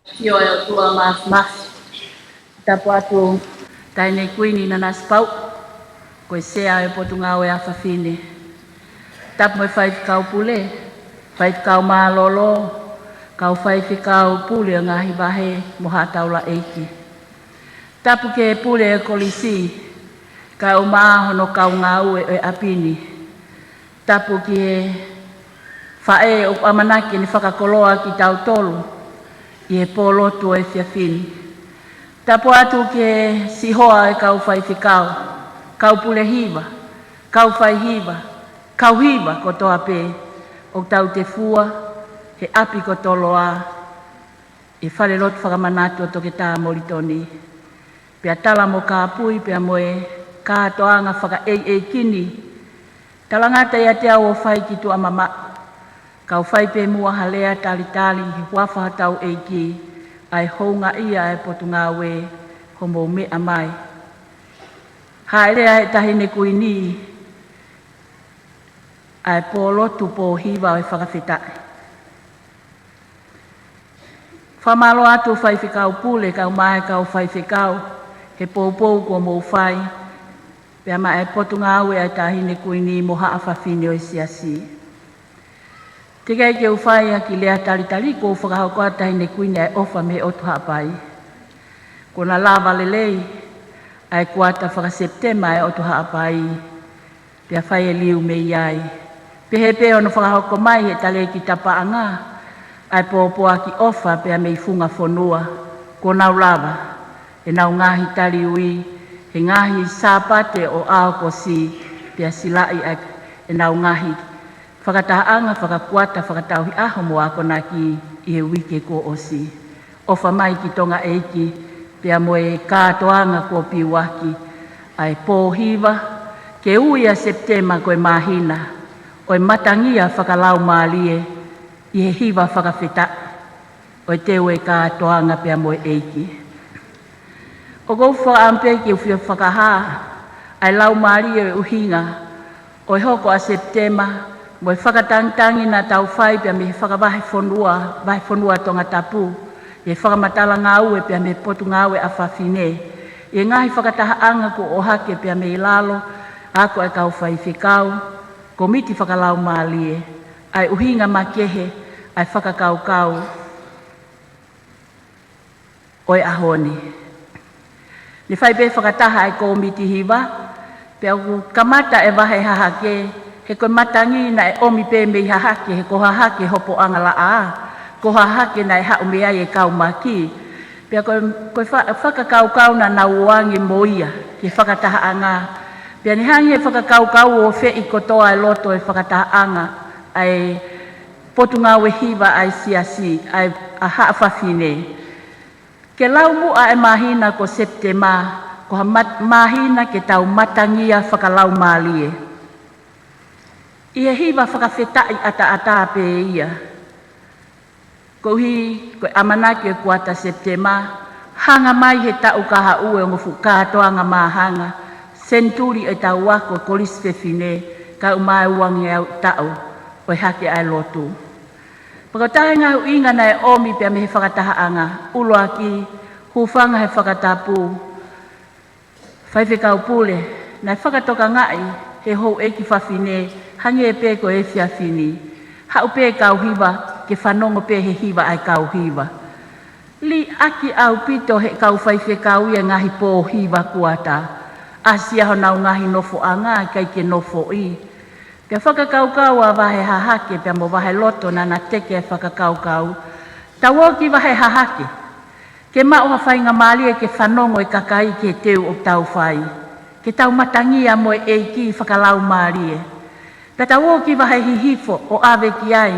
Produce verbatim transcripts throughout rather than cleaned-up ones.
ʻAfio ʻa e ʻOtua Māfimafi. Tapu atu Taʻahine Kuini Nanasipauʻu, ko e Sea ʻo e Potungāue ʻa Fafine. Tapu mo e Faifekau Pule, Faifekau Mālōlō, kau Faifekau Pule ʻo e ngaahi vahe mo haʻa taulaʻeiki. Tapu ki he Pule ʻo e Kolisi, kae ʻumaʻā hono kau ngāue ʻo e ʻapi ni. Tapu ki he faʻē ʻoku ʻamanaki ke ne fakakoloa kitautolu ʻi he pōlotu ʻo e efiafi ni. Tapu atu ki he siʻi hoa ʻo e kau faifekau, kau pule hiva, kau faihiva, kau hiva kotoa pē ʻoku tau tefua he ʻapi ko Toloa, ʻi he falelotu fakamanatu ʻo Toketā Molitoni. Pea tala mo kāpui pea mo e kātoanga fakaʻeiʻeiki ni. Talangata ʻiate au ʻo fai ki tuʻa mamaʻo, kau fai pē muʻa ha lea talitali he huafa hotau ʻEiki, ʻa e houngaʻia ʻa e Potungāue hoʻomou meʻa mai. Hāʻele ʻa e Taʻahine Kuini, ʻa e pōlotu pōhiva ʻo e fakafetaʻi. Fakamālō atu Faifekau Pule kae ʻumaʻā e kau faifekau he poupou kuo mou fai, pea maʻa e Potungāue ʻa e Taʻahine Kuini mo Haʻa Fafine ʻo e Siasi. Teʻeki ai ke u fai ha kiʻi lea talitali, kuo u fakahoko atu Taʻahine Kuini ʻa e ʻofa mei he ʻOtu Haʻapai. Kuo na lava lelei ʻa e kuata faka-Sepitema ʻa e ʻOtu Haʻapai, pea fai e liu mei ai. Pehē pē hono fakahoko mai he talēkita paʻanga ʻa e pōpoaki ʻofa pea mei funga fonua, kuo nau lava ʻenau ngaahi taliui he ngaahi Sāpate ʻo ʻAokosi, pea silaʻi ʻa ʻenau ngaahi fakatahaʻanga fakakuata fakatauhi ʻaho mo akonaki ʻi he uike kuo ʻosi. ʻOfa mai ki Tonga ʻEiki, pea mo e kātoanga kuo piuaki, ʻa e pōhiva, ke ui ʻa Sepitema ko e māhina ʻo e matangia fakalaumālie ʻi he hiva fakafetaʻi ʻo e teu e kātoanga pea mo e ʻEiki. ʻOku ou fakaʻamu pē ke u fie fakahā ʻa e laumālie ʻo e ʻuhinga ʻo e hoko ʻa Sepitema, mo e fakatangitangi naʻa tau fai pea mei he fakavahefonua, vahefonua Tongatapu, ʻi he fakamatala ngāue pea mei he Potungāue ʻa Fafine, ʻi he ngaahi fakatahaʻanga kuo ʻohake pea mei lalo, ako ʻa e kau faifekau, kōmiti fakalaumālie, ʻa e ʻuhinga makehe ʻa e fakakaukau ʻo e ʻaho ni. Ne fai pē fakataha ʻa e kōmiti hiva, pea ʻoku kamata e vahe hahake, he ko e matangi naʻe ʻomi pē mei hahake, he ko hahake hopoʻanga laʻā, ko hahake naʻe haʻu mei ai e kau maki. Pea ko e, ko e fa-, fakakaukau naʻa nau ō ange mo ia ki he fakatahaʻanga. Pea ne hangē he fakakaukau ʻo feʻi kotoa e loto e fakatahaʻanga ʻa e Potungāue Hiva ʻa e Siasi, ʻa e, ʻa Haʻa Fafine. Ke lau muʻa e māhina ko Sepitema, ko ha mat-, māhina ke tau matangia fakalaumālie. ʻI he hiva fakafetaʻi ʻataʻatā pē ia. Koeʻuhi, ko e ʻamanaki ʻo e kuata Sepitema, hanga mai he taʻu kahaʻu e ongo fuʻu kātoanga māhanga, senituli ʻo e tau ako Kolisi Fefine, kae ʻumaʻā e uangeau taʻu ʻo e hake ʻa e lotu. Pea ko e taha e ngaahi ʻuhinga naʻe ʻomi pea mei he fakatahaʻanga, ʻuluaki, hūfanga he fakatapu, Faifekau Pule, naʻe fakatokangaʻi he houʻeiki fafine, hangē pē ko e efiafi ni. Haʻu pē kau hiva, ke fanongo pē he hiva ʻa e kau hiva. Liʻaki ʻaupito he kau faifekau ia ngaahi pōhiva kuata. ʻAsi ia honau ngaahi nofoʻanga, ʻikai ke nofoʻi. Pea fakakaukau ʻa Vahe Hahake, pea mo Vahe Loto naʻa na teke e fakakaukau. Tau ō ki Vahe Hahake. Ke maʻu ha faingamālie ke fanongo e kakai ki he teu ʻoku tau fai. Ke tau matangia mo e ʻEiki fakalaumālie. Pea tau ō ki Vahe Hihifo ʻo ʻave ki ai.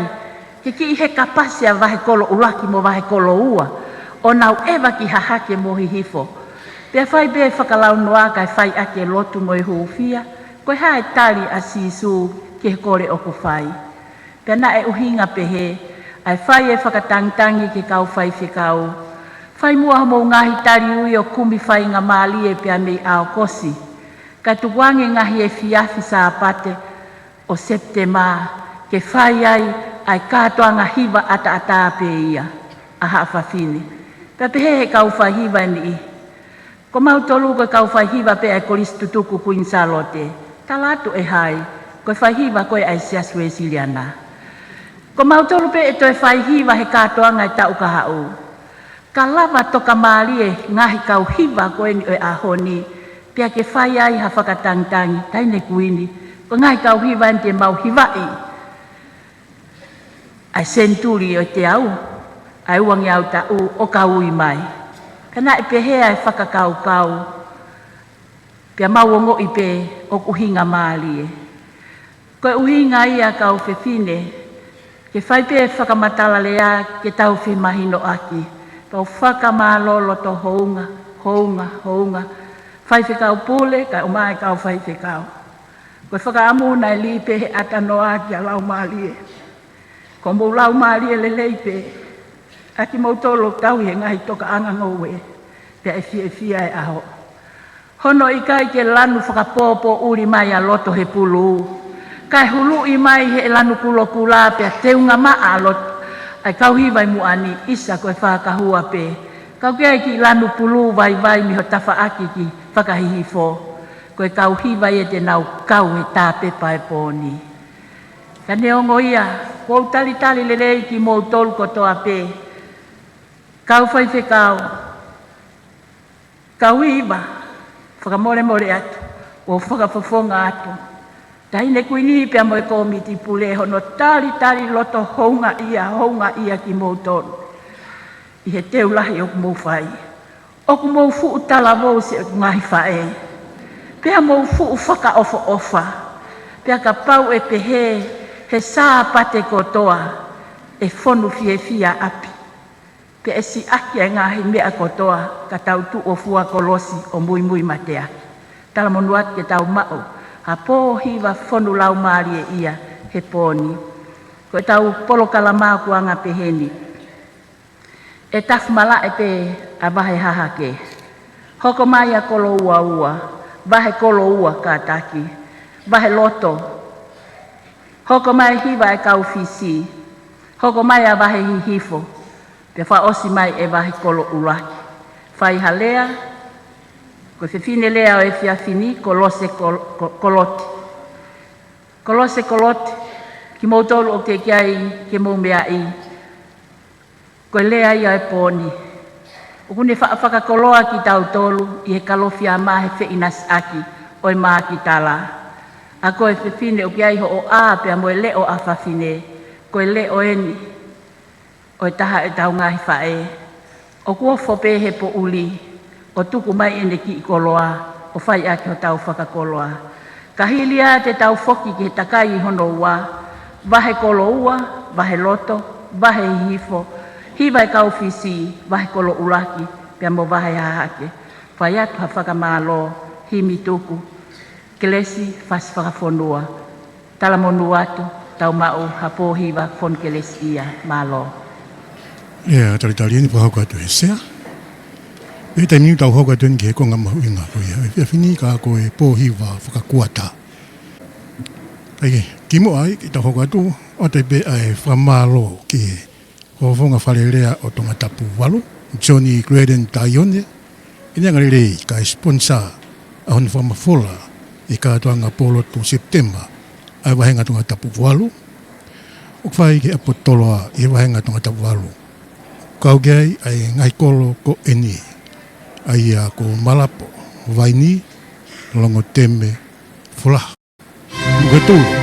Ke kiʻi heka pasi ʻa Vahe Kolo ʻUluaki mo Vahe Kolo Ua. ʻO nau ʻeva ki Hahake mo Hihifo. Pea fai pē fakalaunoa kae fai ʻaki e lotu mo e hūfia. Ko e hā e tali ʻa Sīsū ki he kole ʻoku fai. Pea naʻe ʻuhinga pehē, ʻa e fai e fakatangitangi ki he kau faifekau. Fai muʻa hoʻomou ngaahi taliui ʻo kumi faingamālie pea mei ʻAokosi. Kae tukuange ngaahi efiafi Sāpate ʻo Sepitema, ke fai ai ʻa e kātoanga hiva ʻataʻatā pē ia. ʻa haʻa fafine. Pea pehē ʻe he kau faihiva ʻe niʻihi, ko mautolu ko e kau faihiva pē ʻa e Kolisi Tutuku Kuini Sālote. Tala atu ʻe hai, ko e faihiva ko ē ʻa e Siasi Uēsiliana. Ko mautolu pē ʻe toe faihiva he kātoanga ʻo e taʻu kahaʻu. Ka lava tokamālie ngaahi kau hiva ko eni ʻo e ʻaho ni, pea ke fai ai ha fakatangitangi, Taʻahine Kuini, ko e ngaahi kau hiva eni te mau hivaʻi ʻa e senituli ʻo e teau, ʻa e uangeau taʻu ʻo ka ui mai. Ka naʻe pehē ʻa e fakakaukau, pea mau ongoʻi pē ʻoku ʻuhinga mālie. Ko e ʻuhinga ia kau fefine, ke fai pē fakamatala lea ke tau femahinoʻaki. Pea u fakamālō loto hounga, hounga, hounga. Faifekau Pule, kae ʻumaʻā e kau faifekau. Ko e fakaʻamu naʻe lī pē he ʻata noa kia Laumālie. Ko homou laumālie lelei pē ʻa kimoutolu ʻoku tauhi e ngaahi tokaʻanga ngoue, pea ʻe fiefia e ʻaho. Hono ʻikai ke lanu fakapōpōʻuli mai ʻa loto he pulū, kae huluʻi mai he lanu kulokula pea teunga maʻa ʻa loto ʻa e kau hiva ʻi muʻa ni, ʻisa ko e fakahua pē. Ka ʻoku ʻi ai e kiʻi lanu pulū vaivai mei ho tafaʻaki ki fakahihifo. Ko e kau hiva ia te nau kau he tāpepa ʻo e pō ni. Ka neongo ia, ʻoku ou talitali lelei kimoutolu kotoa pē. Kau faifekau, kau hiva, fakamolemole atu, ʻoku ou fakafofonga atu, Taʻahine Kuini pea mo e Kōmiti Pule, hono talitali loto houngaʻia, houngaʻia kimoutolu ʻi he teu lahi ʻoku mou fai. ʻOku mou fuʻu talavou siʻeku ngaahi faʻē, pea mou fuʻu fakaʻofoʻofa. Pea kapau ʻe pehē he Sāpate kotoa ʻe fonu fiefia ʻapi, pea ʻe siʻaki ʻa e ngaahi meʻa kotoa, ka tau tuʻu ʻo fua kolosi ʻo muimui mateaki. Talamonū atu ke tau maʻu ha pō hiva fonu laumālie ia he pō ni. Ko ʻetau polokalama ʻoku anga peheni. ʻE tafu malaʻe pē ʻa Vahe Hahake. Hoko mai ʻa Kolo Uaua, Vahe Kolo Ua kātaki, Vahe Loto. Hoko mai hiva ʻa e kau Fisi. Hoko mai ʻa Vahe Hihifo. Pea fakaʻosi mai ʻe Vahe Kolo ʻUluaki. Fai ha lea, ko e fefine lea ʻo e efiafi ni, Kolose Kol-, Ko-, Koloti. Kolose Koloti, kimoutolu ʻoku teʻeki ai ke mou meaʻi, ko e lea ia ʻo e pō ni. ʻOku ne fa-, fakakoloa kitautolu ʻi he Kalofiama he feʻinasiʻaki ʻo e Mākitala. ʻA koe fefine ʻoku ʻi ai hoʻo ʻā pea mo e leʻo ʻa fafine, ko e leʻo eni ʻo e taha ʻetau ngaahi faʻē, ʻoku ofo pē he poʻuli, ʻo tuku mai ʻene kiʻi koloa, ʻo fai ʻaki hotau fakakoloa. Ka hili ia te tau foki ki he takai hono ua, Vahe Kolo Ua, Vahe Loto, Vahe Hihifo, hiva e kau Fisi, Vahe Kolo ʻUluaki, pea mo Vahe Hahake. Fai atu ha fakamālō, himi tuku, kelesi, fasi fakafonua. Talamonū atu, tau maʻu ha pō hiva fonu kelesiʻia, mālō. ʻIo, talitali eni fakahoko atu ʻe he Sea. Pea taimi ni tau hoko atu eni ki he konga mahuʻinga ko ia ʻo e efiafi ni, ka ko e pō hiva fakakuata. ʻA ia, kimuʻa ai ke tau hoko atu, ʻoatu pē ʻa e fakamālō ki he Fakafofonga Fale Alea ʻo Tongatapu valu, Johnny Gleden Taione, ʻene angalelei kae sponsor ʻa hono fakamafola ʻi he kātoanga pōlotu Sepitema ʻa e vāhenga Tongatapu valu, ʻoku fai ki he ʻapi Toloa ʻi he vāhenga Tongatapu valu. Kau ki ai ʻa e ngaahi kolo ko eni, ʻa ia ko Malapo, Vaini, Longoteme, Folaha. Moketulu.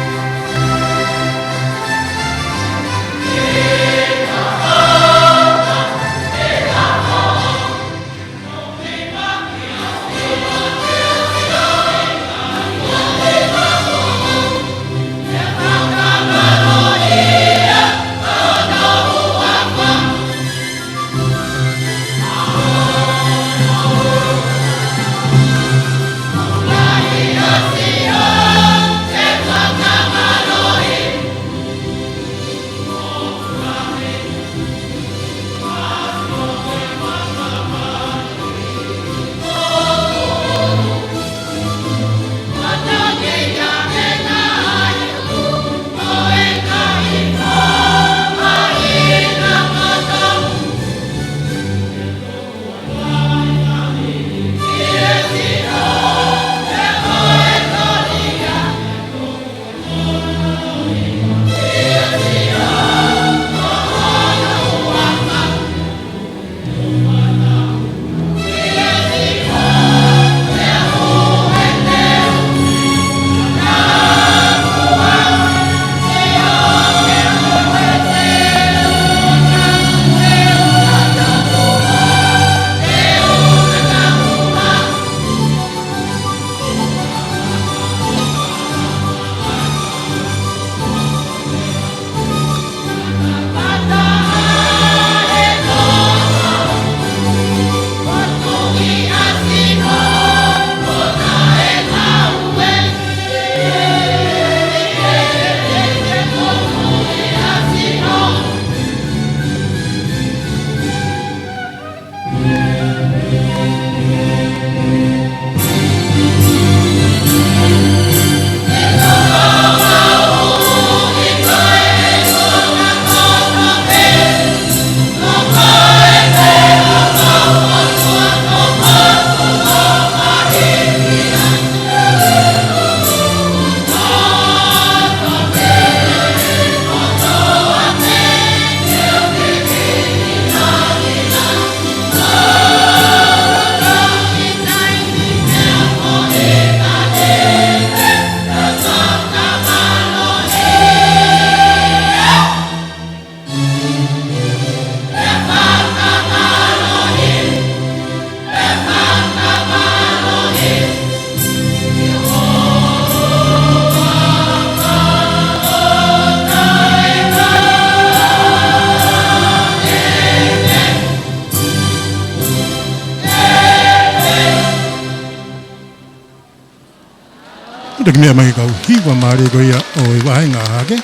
Toki meʻa mai kau hiva mālie ko ia ʻo e vahenga hake.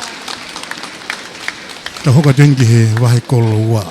Tau hoko atu eni ki he vahe kolo ua.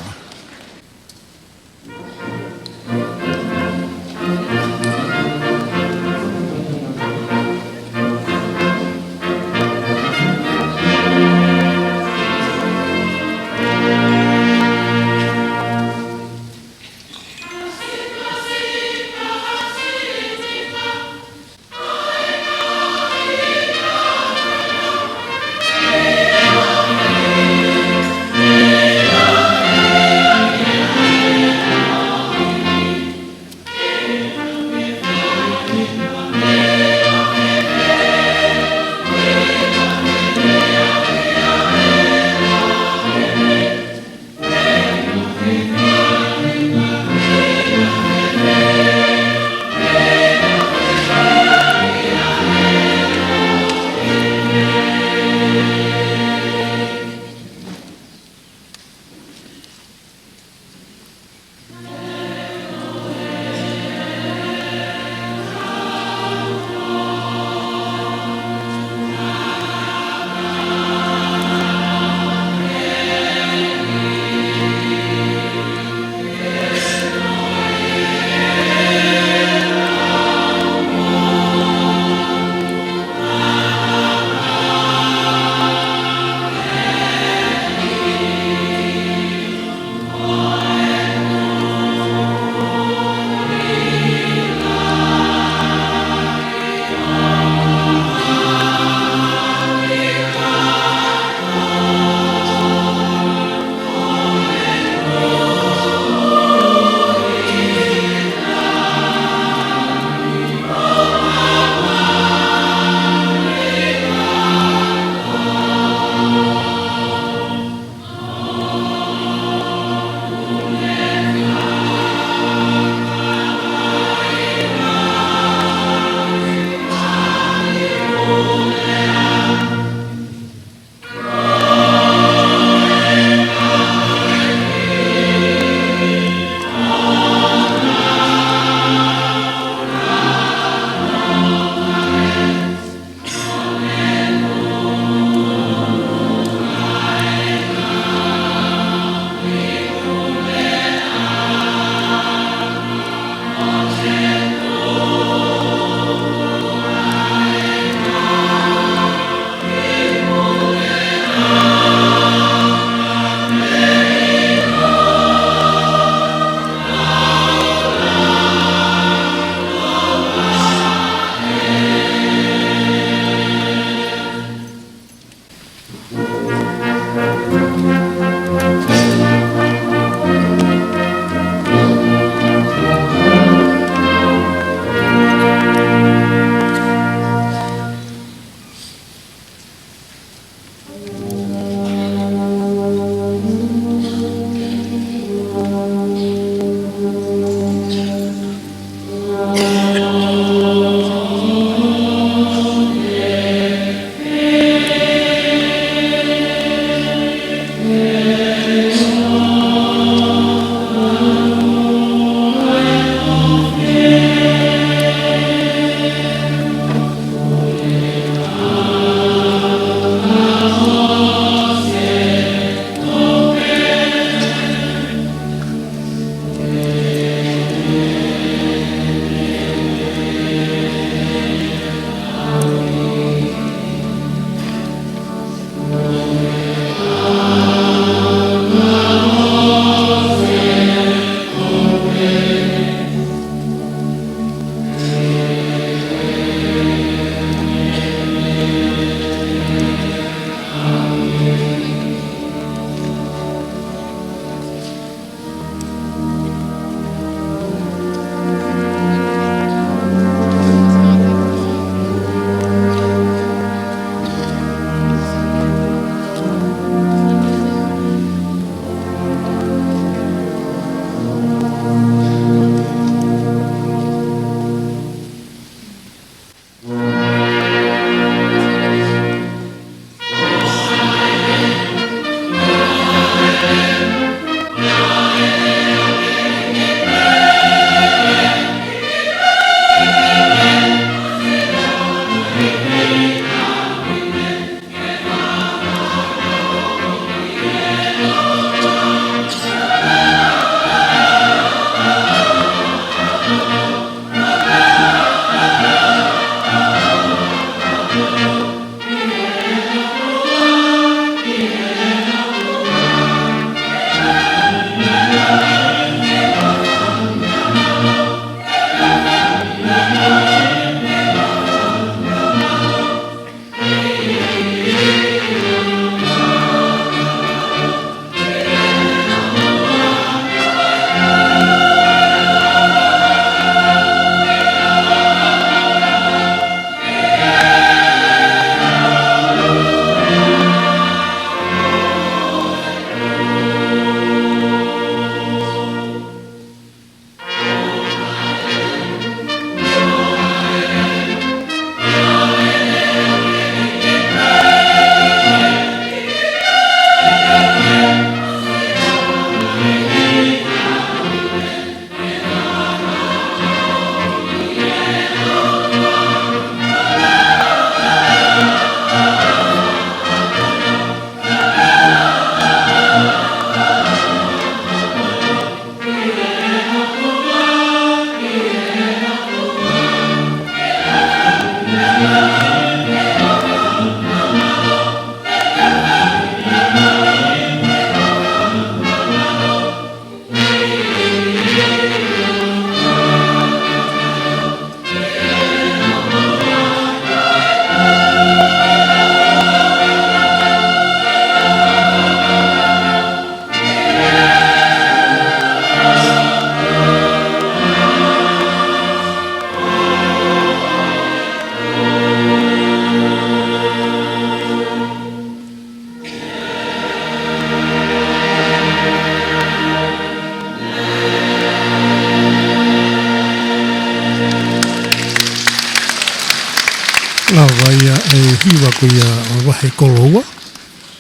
Ia e hiva ko ia ʻo e vahe kolo ua,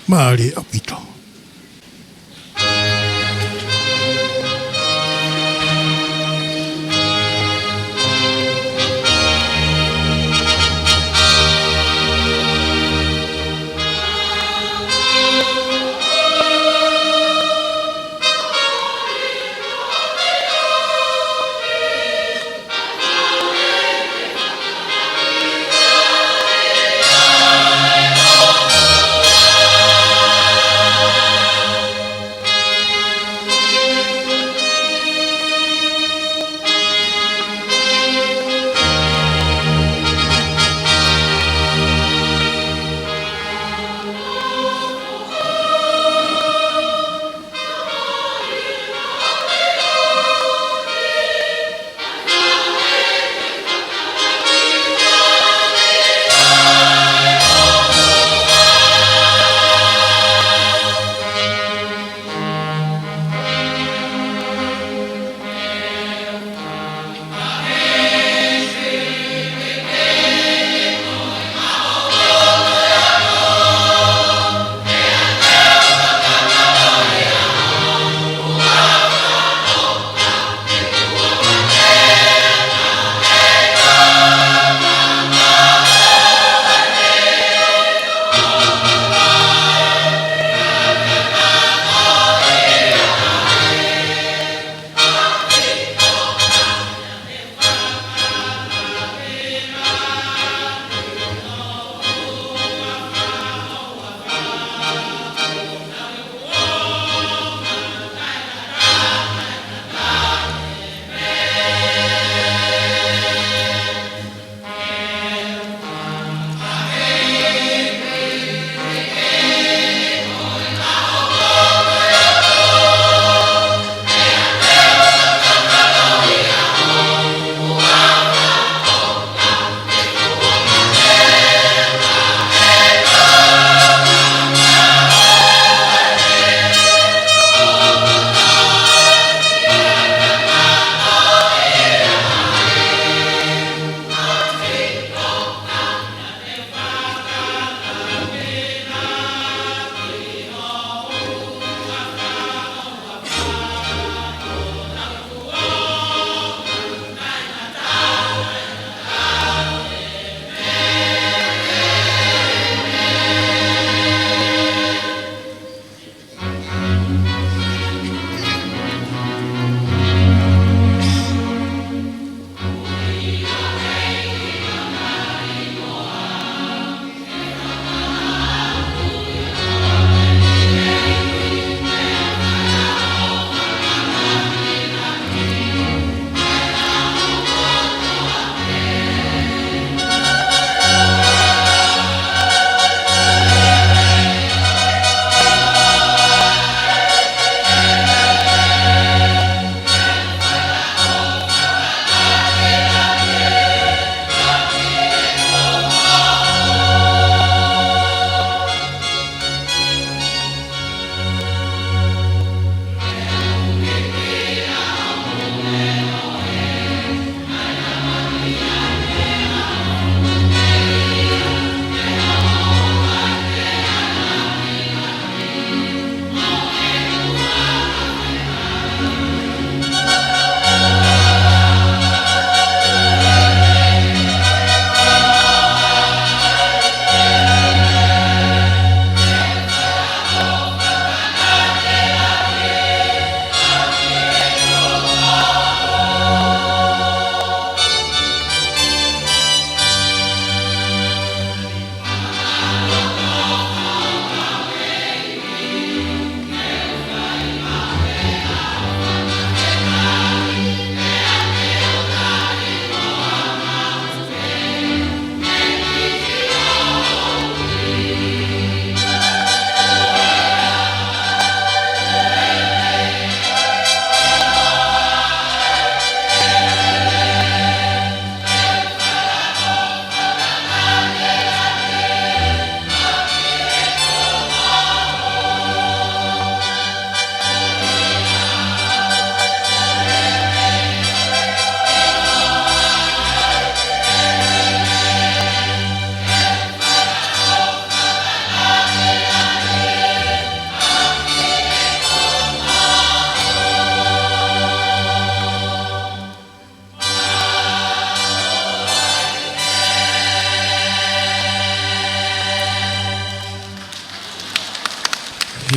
mālie ʻaupito.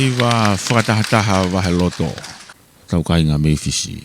Hiva fakatahataha vaheloto. Tau kāinga mei Fisi.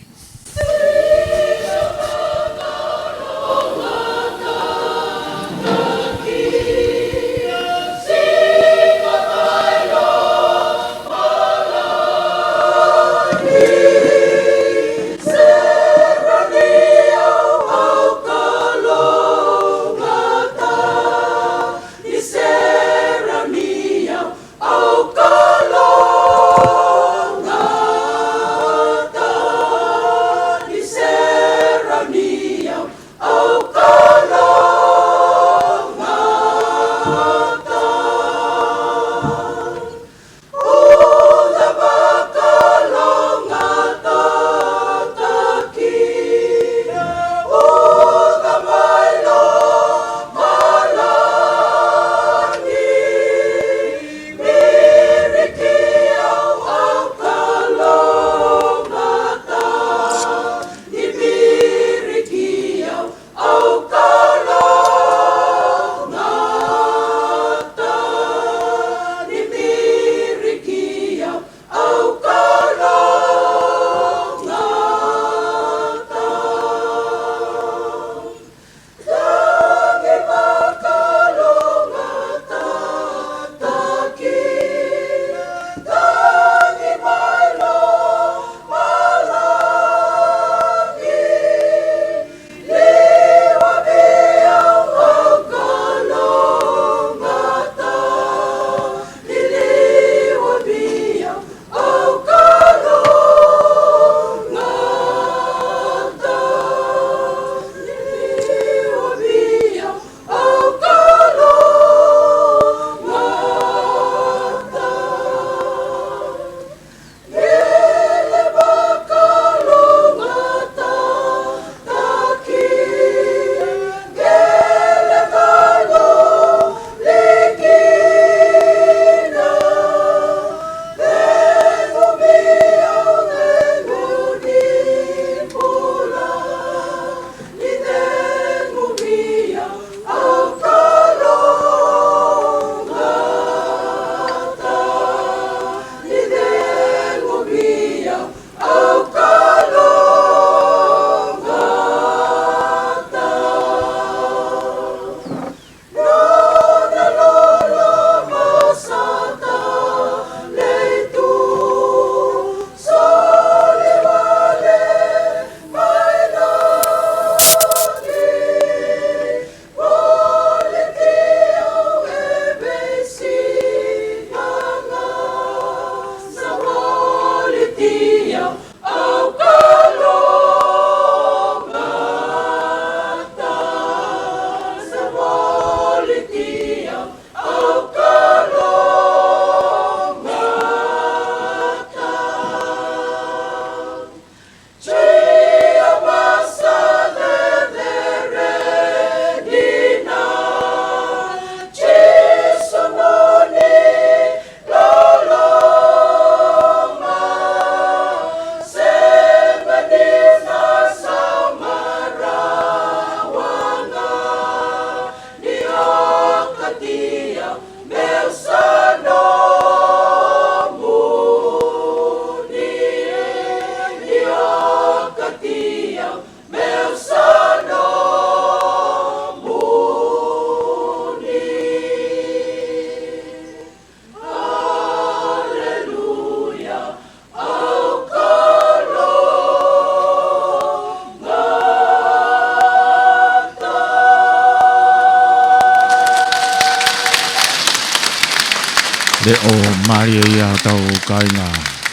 Leʻo mālie ia hotau kāinga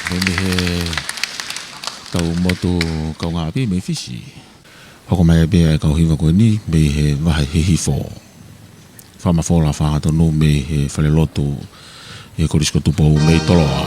mei he tau motu kaungāʻapi mei Fisi. Hoko mai pē ʻa e kau hiva ko eni mei he vahe Hihifo. Fakamafola fakatonu mei he falelotu ʻi he Kolisi ko Tupou mei Toloa.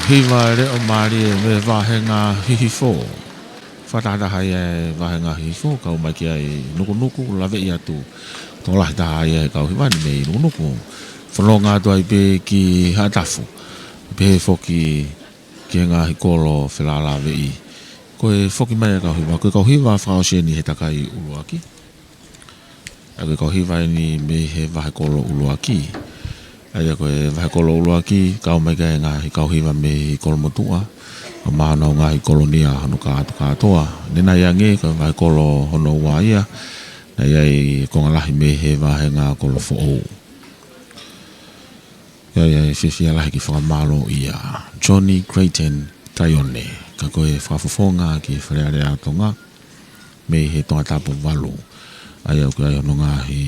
Hiva leʻo mālie mei he vāhenga Hihifo. Fakatahataha ia e vāhenga Hihifo, kau mai ki ai Nukunuku, laveʻi atu. Tokolahi taha ia he kau hiva ni mei Nukunuku. Fononga atu ai pē ki Haʻatafu. Pehē foki ki he ngaahi kolo felālāveʻi. Ko e foki mai e kau hiva, ko e kau hiva fakaʻosi eni he takai ʻuluaki. ʻA ia ko e kau hiva eni mei he vahekolo ʻuluaki. ʻA ia ko e vahekolo ʻuluaki, kau mai ki ai e ngaahi kau hiva mei Kolomotuʻa, ʻo maʻu honau ngaahi kolonia hono kātokātoa. Ne nai ange, ko e vahekolo hono ua ia, naʻe ʻi ai e konga lahi mei he vāhenga Kolofoʻou. ʻA ia ʻoku fiefia lahi ke fakamālōʻia Johnny Creighton Taione, ka ko e fakafofonga ki he Fale Alea ʻo Tonga, mei he Tongatapu valu. ʻA ia ʻoku ʻi ai hono ngaahi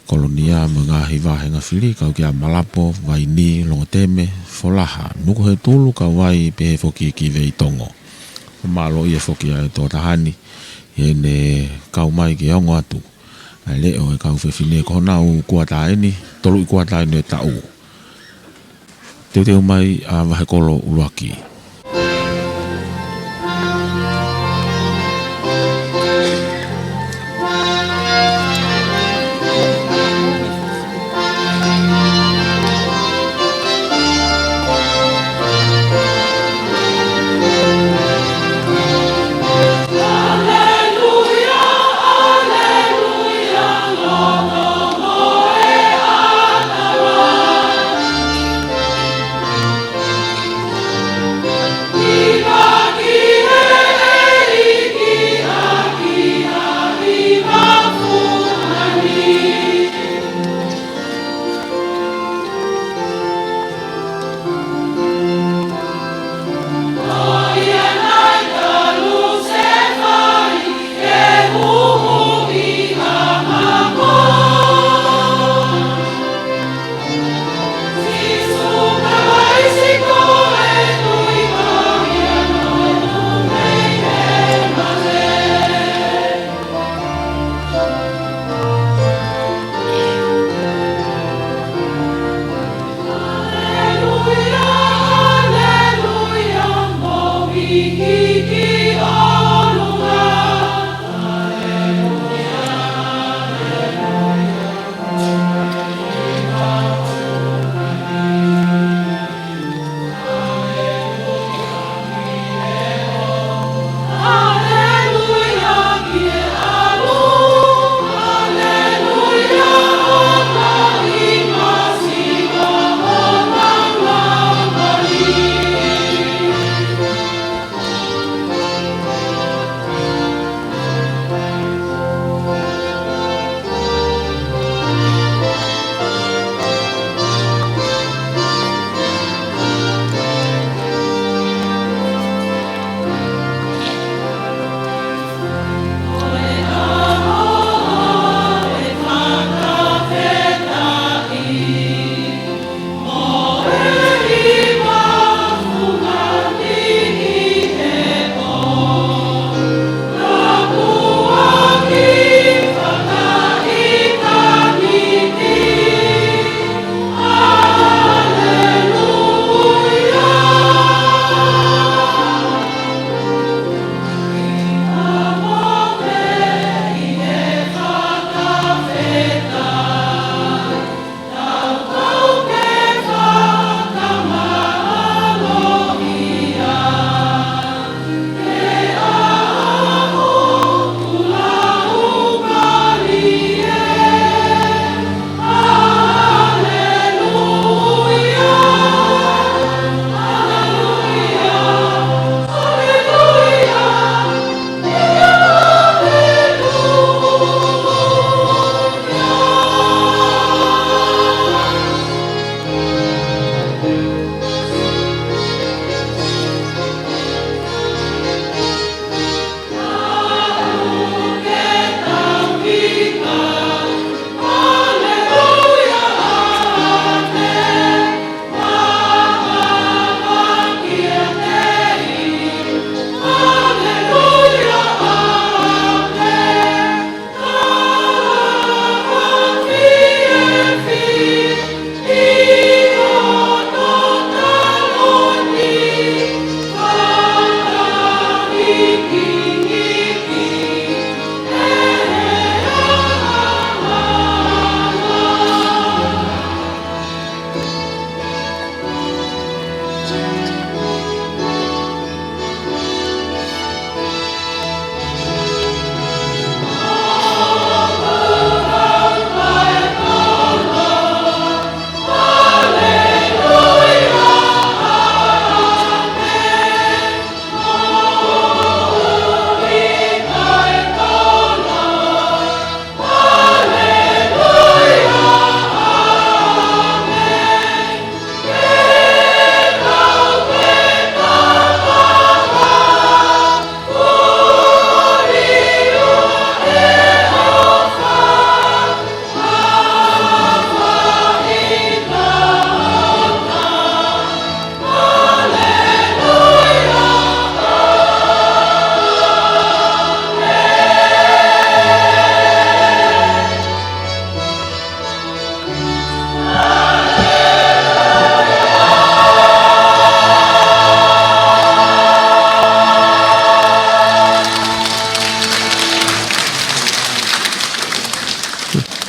kolonia mo e ngaahi vāhenga fili, kau ki ai Malapo, Vaini, Longoteme, Folaha, Nukuhetulu, Kauvai, pehē foki ki Veitongo. Fakamālōʻia foki ʻa e tokotaha ni, heʻene kau mai ke ongo atu ʻa e leʻo e kau fefine ko honau kuata eni, tolu ʻi kuata eni e taʻu. Teuteu mai ʻa vahekolo ʻuluaki.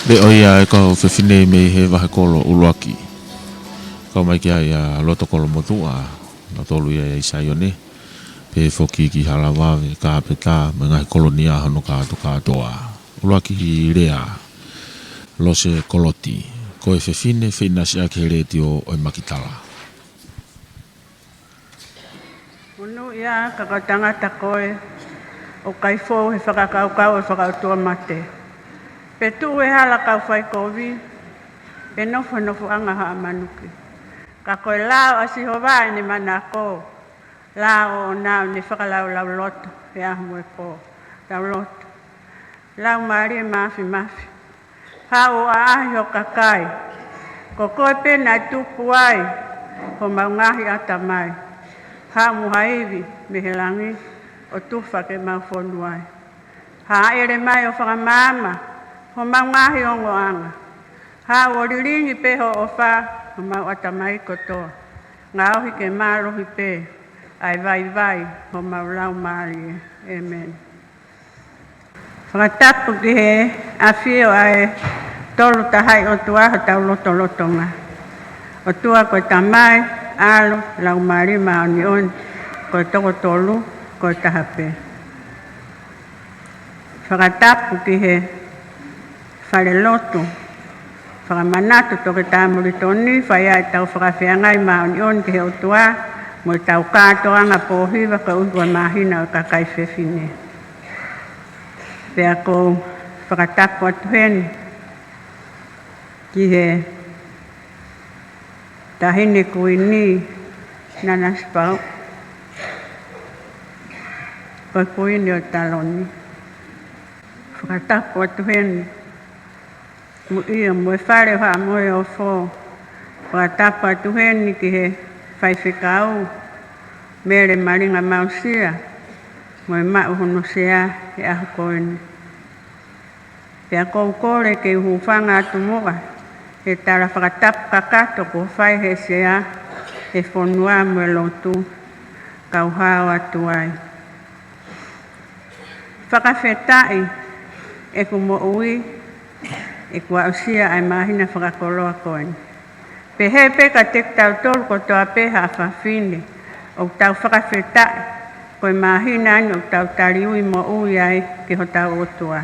Leʻo ia ʻa e kau fefine mei he vahe kolo ʻuluaki. Kau mai ki ai ʻa Lotokolomotuʻa, nautolu ia ʻi Saione, pehē foki ki Halavave, Kāpetā, mo e ngaahi kolonia hono kātokātoa. ʻUluaki lea, Lose Koloti, ko e fefine feʻinasiʻaki he letiō ʻo e Makitala. Monūʻia ka ko e tangata koe, ʻoku ʻikai fou he fakakaukau ʻo e fakaʻotuamate, pe tuʻu he hala kau faikovi, pe nofo he nofoʻanga haʻa manuki. Ka ko e lao ʻa Sihova ʻene manako, lao ʻoʻona ʻoku ne fakalaulauloto he ʻaho mo e pō. Tau lotu. Laumālie Māfimafi, haʻu ʻo ʻaʻahi ho kakai. Ko koe pē naʻe tupu ai homau ngaahi ʻatamai. Haʻu mo ha ivi mei he langi ʻo tufa ke mau fonu ai. Hāʻele mai ʻo fakamaama homau ngaahi ongoʻanga. Haʻu ʻo lilingi pē ho ʻofa homau ʻatamai kotoa. Ngaohi ke mālohi pē ʻa e vaivai homau laumālie. ʻĒmeni. Fakatapu ki he ʻafio ʻa e Tolu Tahaʻi ʻOtua hotau lotolotonga. ʻOtua ko e Tamai, ʻAlo, Laumālie Māʻoniʻoni, ko e toko tolu, ko e taha pē. Fakatapu ki he falelotu, fakamanatu Toketā Molitoni, fai ai ʻetau fakafeangai māʻoniʻoni ki he ʻOtua, mo ʻetau kātoanga pōhiva koeʻuhi ko e māhina ʻo e kakai fefine. Pea ʻoku ou fakatapu atu heni ki he Taʻahine Kuini Nanasipauʻu, ko e Kuini ʻo Taloni. Fakatapu atu heni mo ia mo e fale ʻo Haʻa Moheofo. Fakatapu atu heni ki he faifekau, Mele Malinga Mausia, mo e maʻu hono sea he ʻaho ko eni. Pea ʻoku ou kole ke u hūfanga atu muʻa he tala fakatapu kakato kuo fai he sea he fonua mo e lotu, kau hao atu ai. Fakafetaʻi ʻeku moʻui, ʻeku aʻusia ʻa e māhina fakakoloa ko eni. Pehē pē kiate kitautolu kotoa pē haʻa fafine, ʻoku tau fakafetaʻi ko e māhina eni ʻoku tau taliui moʻui ai ki hotau ʻOtua.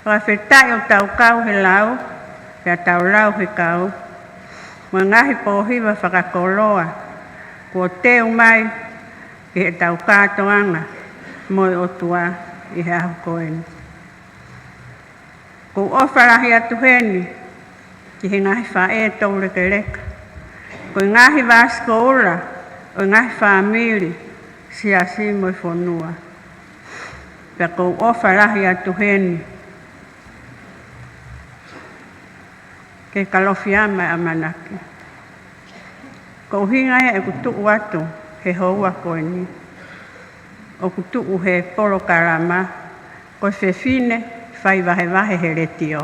Fakafetaʻi ʻoku tau kau he lau, pea tau lau he kau, mo e ngaahi pōhiva fakakoloa kuo teu mai ki heʻetau kātoanga mo e ʻOtua ʻi he ʻaho ko eni. ʻOku ou ʻofa lahi atu heni ki he ngaahi faʻē toulekeleka, ko e ngaahi vāsikoula, ʻo e ngaahi fāmili, siasi mo e fonua. Pea ʻoku ou ʻofa lahi atu heni ki he Kalofiama ʻa e ʻAmanaki. Ko e ʻuhinga ia ʻeku tuʻu atu he houa ko eni, ʻoku tuʻu he polokalama ko e Fefine Fai Vahevahe he Letiō.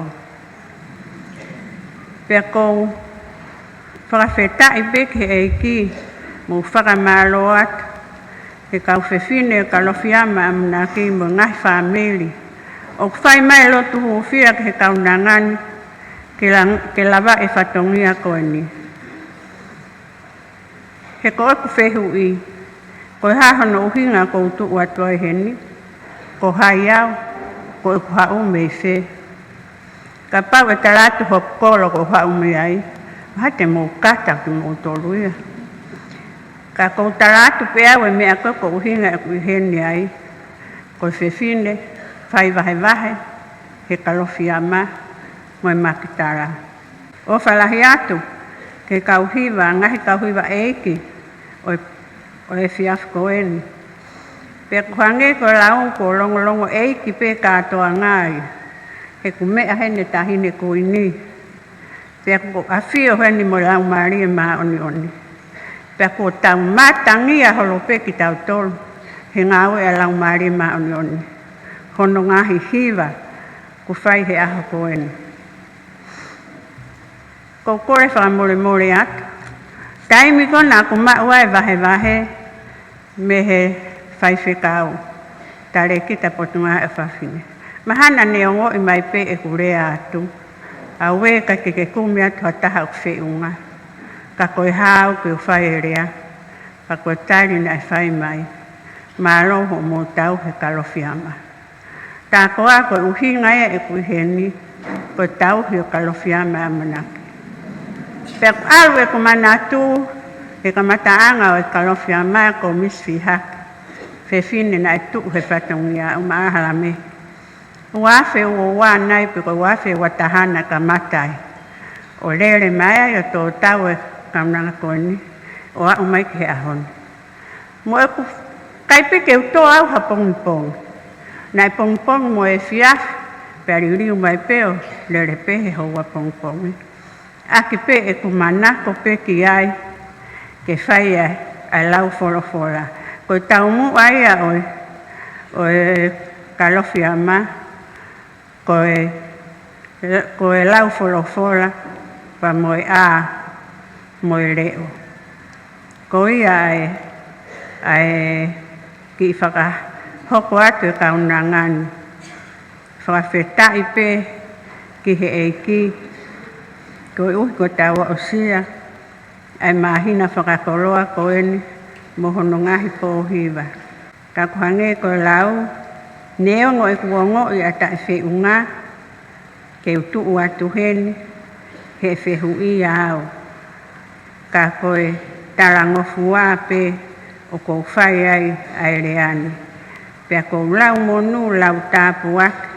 Pea ʻoku ou fakafetaʻi pē ki he ʻEiki mo fakamālō atu ki he kau fefine ʻo e Kalofiama ʻa e ʻAmanaki mo e ngaahi fāmili ʻoku fai mai e lotu hūfia ki he kaunanga ni ke la-, ke lavaʻi e fatongia ko eni. He ko ʻeku fehuʻi, ko e hā hono ʻuhinga ʻoku ou tuʻu atu ai heni? Ko hai au? Ko ʻeku haʻu mei fē? Kapau ʻe tala atu hoku kolo ʻoku ou haʻu mei ai, mahalo te mou kata kimoutolu ia. Ka ʻoku ou tala atu pē au e meʻa ko ē ʻoku ou ʻuhinga ʻeku ʻi heni ai, ko e Fefine Fai Vahevahe he Kalofiama mo e Makitala. ʻOfa lahi atu ki he kau hiva, ngaahi kau hiva ʻeiki ʻo e, ʻo e efiafi ko eni. Pea ʻoku hangē ko e lau, ko e longolongo ʻeiki pē kātoanga ia, he ʻoku meʻa heni e Taʻahine Kuini. Pea ʻoku ʻafio heni mo e Laumālie Māʻoniʻoni. Pea ʻoku tau matangia holo pē kitautolu he ngāue ʻa e Laumālie Māʻoniʻoni, hono ngaahi hiva kuo fai he ʻaho ko eni. ʻOku ou kole fakamolemole atu, taimi ko ē naʻá ku maʻu ai e vahevahe mei he faifekau, Talēkita Potungāue ʻa Fafine, Mahalo ne ongoʻi mai pē ʻeku lea atu, ʻauē, ʻikai ke ke kumi atu ha taha ʻoku feʻunga. Ka ko e hā au ke u fai e lea? Ka ko e tali naʻe fai mai: Mālō hoʻomou tauhi e Kalofiama. Tā ko ā ko e ʻuhinga ia ʻeku ʻi heni, ko e tauhi ʻo e Kalofiama ʻamanaki. Pea ʻoku ʻalu ʻeku manatu he kamataʻanga ʻo e Kalofiama ko Misi Fihaki, fefine naʻe tuʻu he fatongia ʻo Maʻahalame. Ua afe ua ua nai pe ko e ua afe ua taha naʻe kamata ai ʻo lele mai ai ʻo tō tau e kaunanga ko eni ʻo aʻu mai ki he ʻaho ni. Mo ʻeku ʻikai pē ke u tō au ha pongipongi. Naʻe pongipongi mo e efiafi, pea liliu mai pē ʻo lele pē he houa pongipongi. ʻAki pē ʻeku manako pē ki ai ke fai ʻa e, ʻa e lau folofola. Ko e taumuʻa ia ʻo e, ʻo e Kalofiama, ko e, ko e lau folofola, pea mo e ʻā, mo e leʻo. Ko ia ʻa e, ʻa e kiʻi fakahoko atu e kaunanga ni. Fakafetaʻi pē ki he ʻEiki, koeʻuhi kuo tau aʻusia ʻa e māhina fakakoloa ko eni mo hono ngaahi pō hiva. Ka ʻoku hangē ko e lau, neongo ʻeku ongoʻi ʻa e taʻefeʻunga ke u tuʻu atu heni he fehuʻia au, ka ko e talangofua pē ʻoku ou fai ai ʻa e lea ni. Pea ʻoku ou lau monū, lau tāpuaki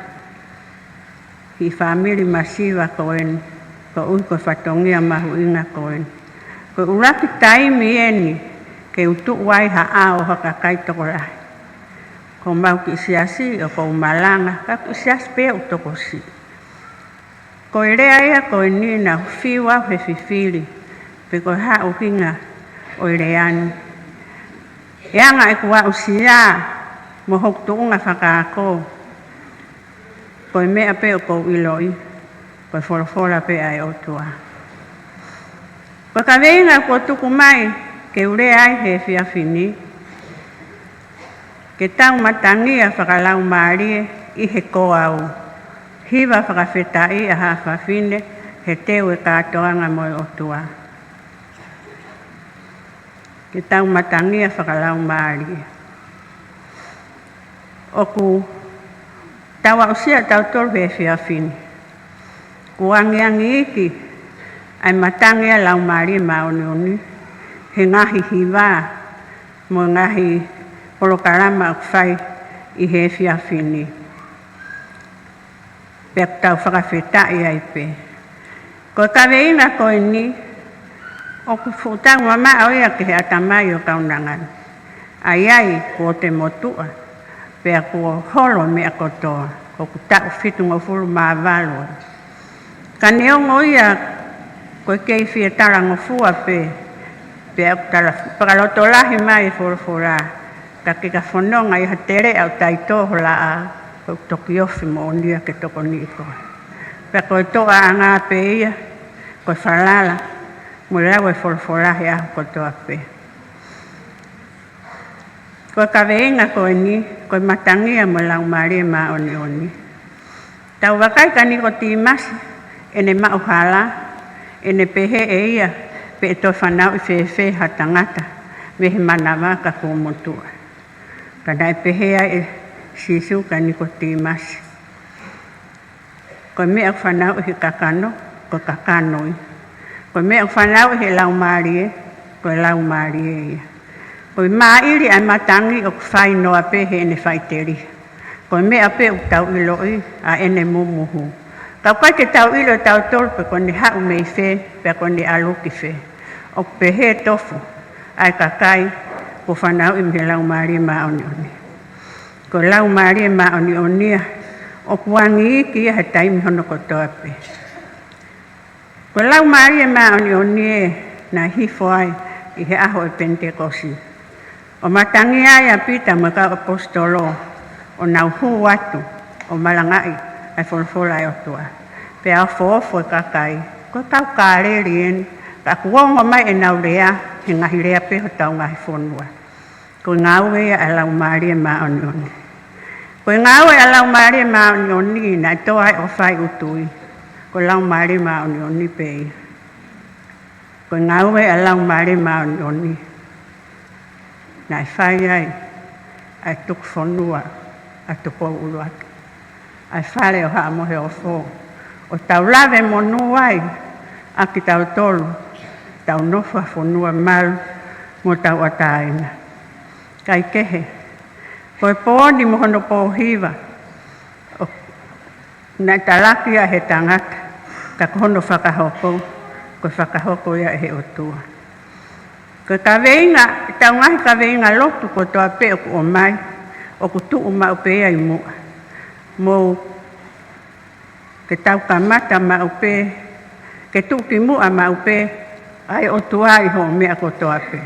ki he fāmili masiva ko eni, koeʻuhi ko e fatongia mahuʻinga ko eni. Ko e ʻuluaki taimi eni ke u tuʻu ai ha ʻao ʻo ha kakai tokolahi. Ko homau kiʻi siasi ʻoku ou malanga, ka ko e kiʻi siasi pē ʻoku tokosiʻi. Ko e lea ia ko eni naʻa ku fiu au he fifili pe ko e hā e ʻuhinga ʻo e lea ni. ʻE anga ʻeku aʻusia mo hoku tuʻunga fakaako, ko e meʻa pē ʻoku ou ʻiloʻi, ko e folofola pē ʻa e ʻOtua. Ko e kaveinga kuo tuku mai ke u lea ai he efiafi ni, ke tau matangia fakalaumālie ʻi he kō au. Hiva fakafetaʻi ʻa haʻa fafine he teu e kātoanga mo e ʻOtua. Ke tau matangia fakalaumālie. ʻOku tau aʻusia ʻa tautolu he efiafi ni, kuo angiangiʻi ʻa e matangi ʻa e Laumālie Māʻoniʻoni he ngaahi hiva mo e ngaahi polokalama ʻoku fai ʻi he efiafi ni. Pea ʻoku tau fakafetaʻi ai pē. Ko e kaveinga ko eni, ʻoku fuʻu taumamaʻo ia ki he ʻatamai ʻo e kaunanga ni. ʻA ia ai kuo te motuʻa, pea kuo holo meʻa kotoa, ʻoku taʻu fitungofulu mā valu. Ka neongo ia ko e kei fie talangofua pē, pea ʻoku tala fakalotolahi mai e folofola, ka ke ka fononga ʻi ha teleʻa ʻo taitō ho laʻā, ko e toki ofi moʻoni ia ke tokoniʻi koe. Pea ko e toʻaʻanga pē ia, ko e falala mo e lau e folofola he ʻaho kotoa pē. Ko e kaveinga ko eni, ko e matangia mo e Laumālie Māʻoniʻoni. Tau vakai kia Nikotīmasi, ʻene maʻuhala, ʻene pehē ʻe ia pe ʻe toe fanauʻi fēfē ha tangata mei he manava ka kuo motuʻa. Ka naʻe pehē ai ʻe Sīsū kia Nikotīmasi, ko e meʻa ʻoku fanauʻi he kakano, ko e kakano ia. Ko e meʻa ʻoku fanauʻi he laumālie, ko e laumālie ia. Ko e māʻili ʻa e matangi ʻoku fai noa pē heʻene faʻiteliha. Ko e meʻa pē ʻoku tau ʻiloʻi ʻa ʻene mumuhu. Ka ʻoku ʻikai ke tau ʻilo ʻe tautolu pe ko ʻene haʻu mei fē, pea ko ʻene ʻalu ki fē. ʻOku pehē tofu ʻa e kakai kuo fanauʻi mei he Laumālie Māʻoniʻoni. Ko e Laumālie Māʻoniʻoni ia ʻoku angi iiki ia he taimi hono kotoa pē. Ko e Laumālie Māʻoniʻoni ē naʻe hifo ai ʻi he ʻaho ʻo e Penitekosi, ʻo matangi ai ʻa Pita mo e kau ʻaposetolo, ʻo nau hū atu ʻo malangaʻi ʻa e folofola ʻa e ʻOtua. Pea ofoofo e kakai, ko e kau Kāleli eni, ka kuo ongo mai ʻenau lea he ngaahi lea pē hotau ngaahi fonua. Ko e ngāue ia ʻa e Laumālie Māʻoniʻoni. Ko Ko e ngāue ʻa e Laumālie Māʻoniʻoni naʻe tō ai ʻo fai ʻa e ʻutu. Ko e Laumālie Māʻoniʻoni pē ia. Ko e ngāue ʻa e Laumālie Māʻoniʻoni naʻe fai ai ʻa e tuku fonua ʻa Tupou ʻUluaki, ʻa e fale ʻo Haʻa Moheofo, ʻo tau lave monū ai ʻa kitautolu, tau nofo ʻi ha fonua malu mo tauʻatāina. Kae kehe, ko e pō ni mo hono pō hiva, ʻo naʻe talaki ia ʻe he tangata, ka ko hono fakahoko, ko e fakahoko ia ʻe he ʻOtua. Ko e kaveinga, ʻetau ngaahi kaveinga lotu kotoa pē ʻoku ʻomai, ʻoku tuʻu maʻu pē ia ʻi muʻa. Mou, ke tau kamata maʻu pē, ke tuʻu ki muʻa maʻu pē ʻa e ʻOtua ʻi hoʻo meʻa kotoa pē.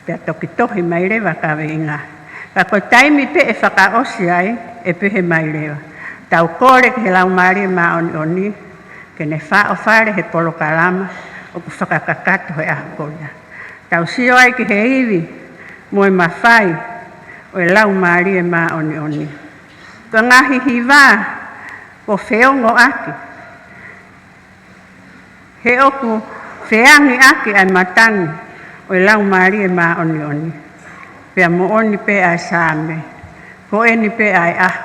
Pea toki tohi mai leva kaveinga. Ka ko e taimi pē ʻe fakaʻosi ai, ʻe pehē mai leva. Tau kole ki he Laumālie Māʻoniʻoni, ke ne faʻofale he polokalama ʻoku fakakakato he ʻaho ko ia. Tau sio ai ki he ivi mo e mafai ʻo e Laumālie Māʻoniʻoni. Ko e ngaahi hiva kuo feongoʻaki, he ʻoku feangiʻaki ʻa e matangi ʻo e Laumālie Māʻoniʻoni. Pea moʻoni pē ʻa e Saame, ko eni pē ʻa e ʻaho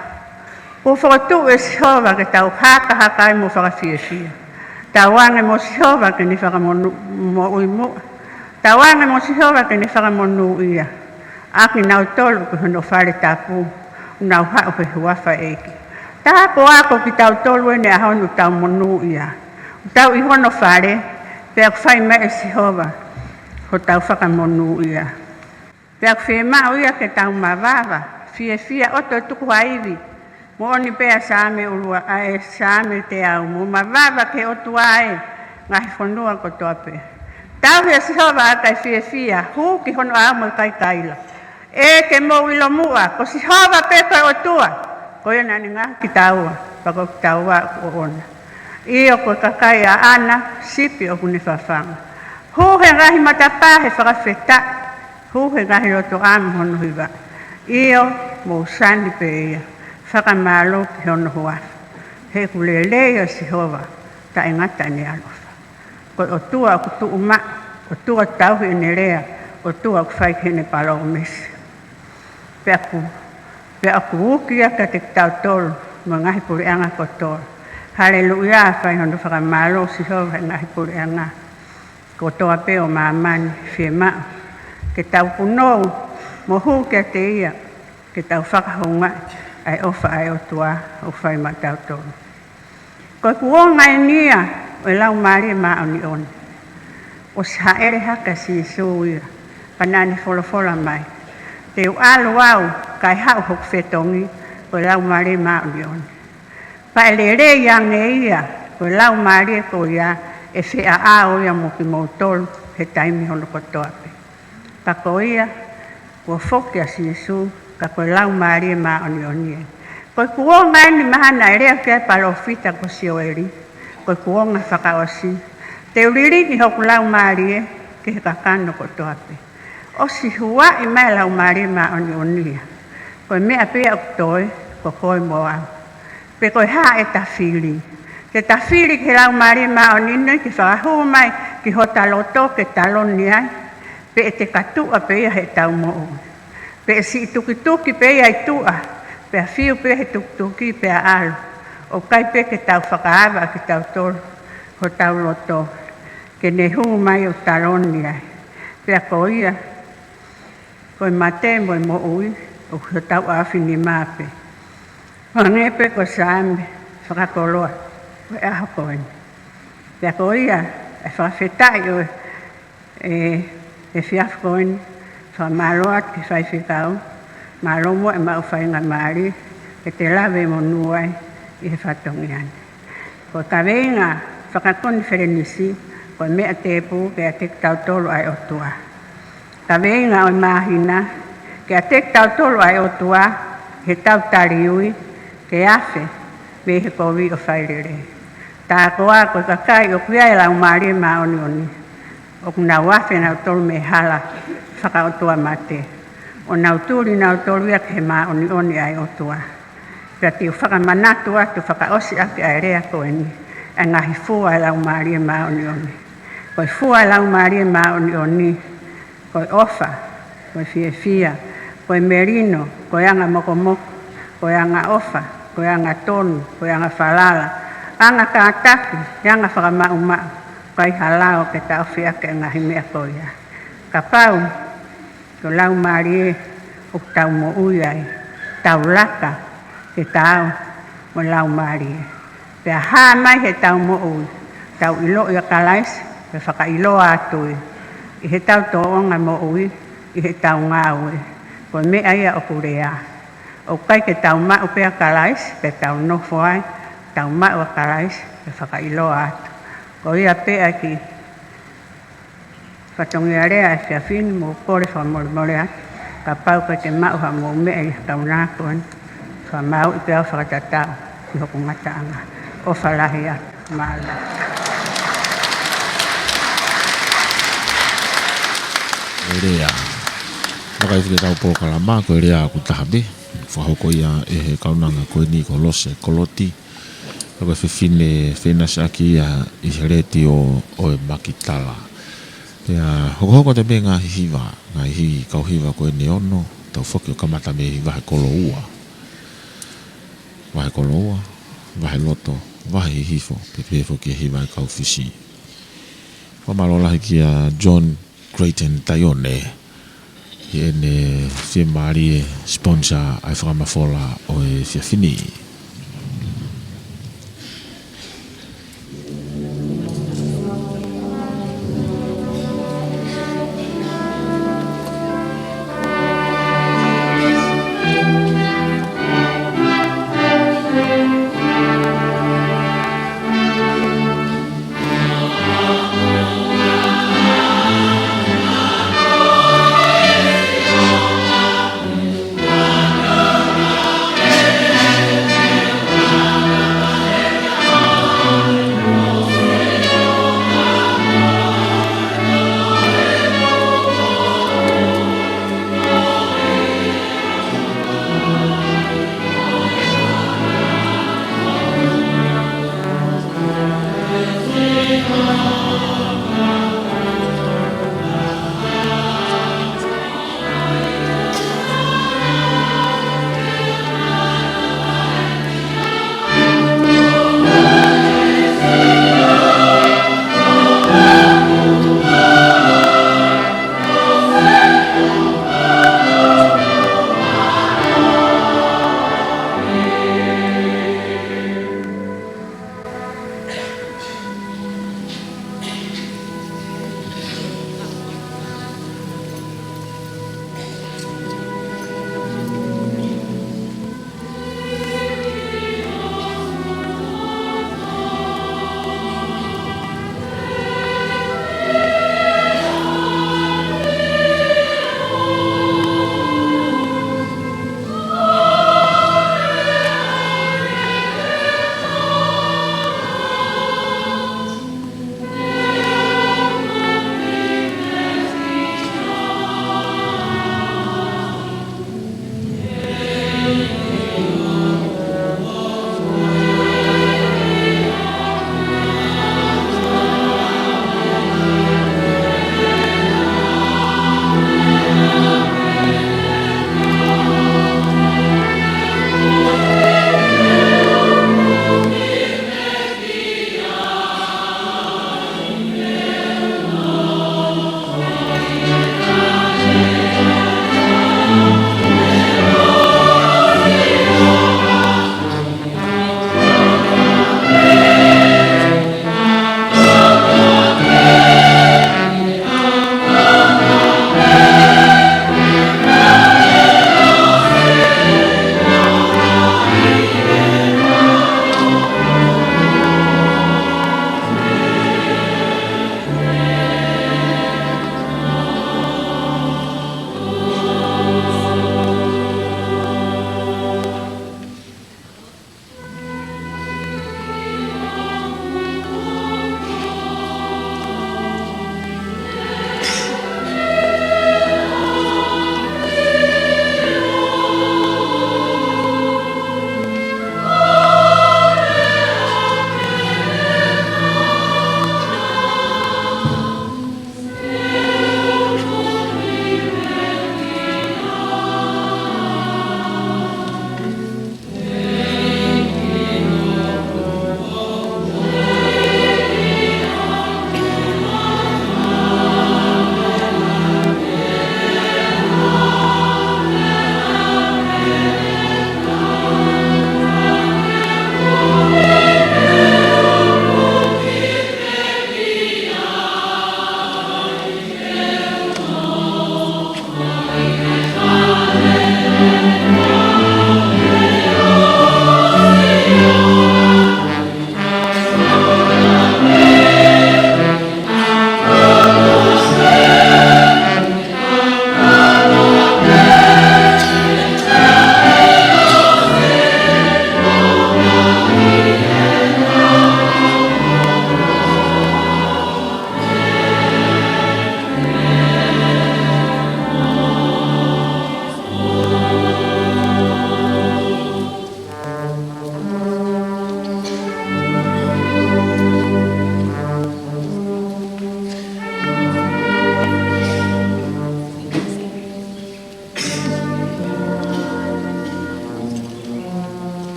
kuo fokotuʻu ʻe Sihova ke tau hakahaka ai mo fakafiefia. Tauange mo Sihova ke ne fakamonū, moʻui muʻa. Tauange mo Sihova ke ne fakamonūʻia ʻa kinautolu ko hono fale tapu, ʻoku nau haʻu he huafa ʻo e ʻEiki. Tā koā ko kitautolu eni he ʻaho ni ʻoku tau monūʻia, ʻoku tau ʻi hono fale, pea ʻoku fai mai ʻe Sihova hotau fakamonūʻia. Pea ʻoku fiemaʻu ia ke tau mavava, fiefia, ʻoua toe tuku ha ivi. Moʻoni pē ʻa e Saame ʻuluaki, ʻa e Saame teau, mou mavava ki he ʻOtua ʻe ngaahi fonua kotoa pē. Tauhi ʻa Sihova ʻa e kakai fiefia, hū ki hono ʻao mo e kakai kaila. ʻE ke mou ʻilo muʻa, ko Sihova pē ko e ʻOtua, ko ia naʻa ne ngaohi kitaua, pea ko kitaua ʻoʻona. ʻIo, ko e kakai ʻaʻana, sipi ʻoku ne fafanga. Hū he ngaahi matapā he fakafetaʻi, hū he ngaahi lotoʻā mo hono hiva. ʻIo, mou sani pē ia, fakamālō ki hono huafa. He ʻoku lelei ʻa Sihova, taʻengata ʻene ʻaloʻofa. Ko e ʻOtua ʻoku tuʻu maʻu, ʻOtua ʻoku tauhi ʻene lea, ʻOtua ʻoku fai ki heʻene palōmesi. Pea ʻoku, pea ʻoku uki ia kiate kitautolu mo e ngaahi puleʻanga kotoa. Haleluia, fai hono fakamālō Sihova he ngaahi puleʻanga kotoa pē ʻo māmani. Fiemaʻu ke tau punou mo hū kiate ia, ke tau fakahoungaʻi ʻa e ʻofa ʻa e ʻOtua ʻoku fai maʻatautolu. Ko e kuonga eni ia ʻo e Laumālie Māʻoniʻoni. ʻOsi hāʻele hake ʻa Sīsū ia, pea naʻa ne folofola mai, te u ʻalu au, kae haʻu hoku fetongi, ko e Laumālie Māʻoniʻoni. Pea ʻe lelei ange ia, ko e Laumālie ko ia, ʻe feʻao ia mo kimoutolu he taimi hono kotoa pē. Ka ko ia kuo foki ʻa Sīsū, ka ko e Laumālie Māʻoniʻoni ē. Ko e kuonga eni mahalo naʻe lea ki ai ʻa e palōfita ko Sioeli, ko e kuonga fakaʻosi. Te u liliʻi hoku Laumālie ki he kakano kotoa pē. ʻOsi huaʻi mai ʻa e Laumālie Māʻoniʻoni ia. Ko e meʻa pē ia ʻoku toe, ko koe mo au. Pe ko e hā ʻeta fili? Te ta fili ki he Laumālie Māʻoniʻoni ke fakahū mai ki hota loto ke taloni ai, pe ʻe tekatuʻa pē ia heʻetau moʻui? Pe ʻe siʻi tukituki pē ia ʻi tuʻa, pea fiu pē he tukituki pea ʻalu? ʻOku ʻikai pē ke tau fakaava ʻa kitautolu, hotau loto, ke ne hū mai ʻo taloni ai? Pea ko ia, ko e mate mo e moʻui ʻoku ʻi hotau ʻaofinima pē. Hangē pē ko e Saame fakakoloa ʻo e ʻaho ko eni. Pea ko ia ʻa e fakafetaʻi ʻo e, ʻe, efiafi ko eni, fakamālō atu ki he faifekau, mālō muʻa e maʻu faingamālie ke te lave monū ai ʻi he fatongia ni. Ko e kaveinga fakakonifelenisi, ko e meʻa tēpū kiate kitautolu ʻa e ʻOtua. Kaveinga ʻo e māhina, kiate kitautolu ʻa e ʻOtua, heʻetau taliui, ke afe mei he kovi ʻo fai lelei. Tā koā ko e kakai ʻoku ʻi ai e Laumālie Māʻoniʻoni, ʻoku nau afe nautolu mei he hala fakaʻotuamate, ʻo nau tuli nautolu ia ki he māʻoniʻoni ʻa e ʻOtua. Pea te u fakamanatu atu fakaʻosi ʻaki ʻa e lea ko eni, ʻa e ngaahi fua ʻa e Laumālie Māʻoniʻoni. Ko e fua ʻa e Laumālie Māʻoniʻoni, ko e ʻofa, ko e fiefia, ko e melino, ko e anga mokomoko, ko e anga ʻofa, ko e anga tonu, ko e anga falala, anga kātaki, anga fakamaʻumaʻu, ʻikai ha lao ke taʻofi ʻaki e ngaahi meʻa ko ia. Kapau ko e Laumālie ʻoku tau moʻui ai, tau laka ke taau mo e Laumālie. Pea hā mai heʻetau moʻui, tau ʻiloʻi ʻa Kalaisi, pea fakaʻiloa atu ia ʻi heʻetau tōʻonga moʻui, ʻi heʻetau ngāue. Ko e meʻa ia ʻoku lea. ʻOku ʻikai ke tau maʻu pē ʻa Kalaisi, pea tau nofo ai, tau maʻu ʻa Kalaisi, pea fakaʻiloa atu. Ko ia pē ʻa e kiʻi fatongia lea ʻa e efiafi ni, mou kole fakamolemole atu. Kapau ʻoku ʻikai ke maʻu haʻamou meʻa ʻi he taʻu ko eni, fakamāuʻi pē au fakatatau ʻi hoku ngataʻanga. ʻOfa lahi atu, mālō. Lea. Maka i fika tau polokalama, ko e lea ʻoku taha pē. Fakahoko ia ʻe he kaunanga ko eni ko Lose Koloti. Ko e fefine fenasi ʻaki ia ʻi he letiō ʻo e Makitala. Pea hokohoko atu pē ngaahi hiva, ngaahi kau hiva ko eni ʻe ono, tau foki ʻo kamata mei he vahe kolo ua. Vahe kolo ua, vahe loto, vahe hihifo, pea pehē foki e hiva ʻa e kau Fisi. Fakamālō lahi kia John Creighton Taione, ʻi heʻene fiemālie sponsor ʻa e fakamafola ʻo e efiafi ni.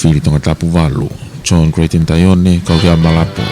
Fili Tongatapu valu, John Creighton Taione, kau ki he Malapo.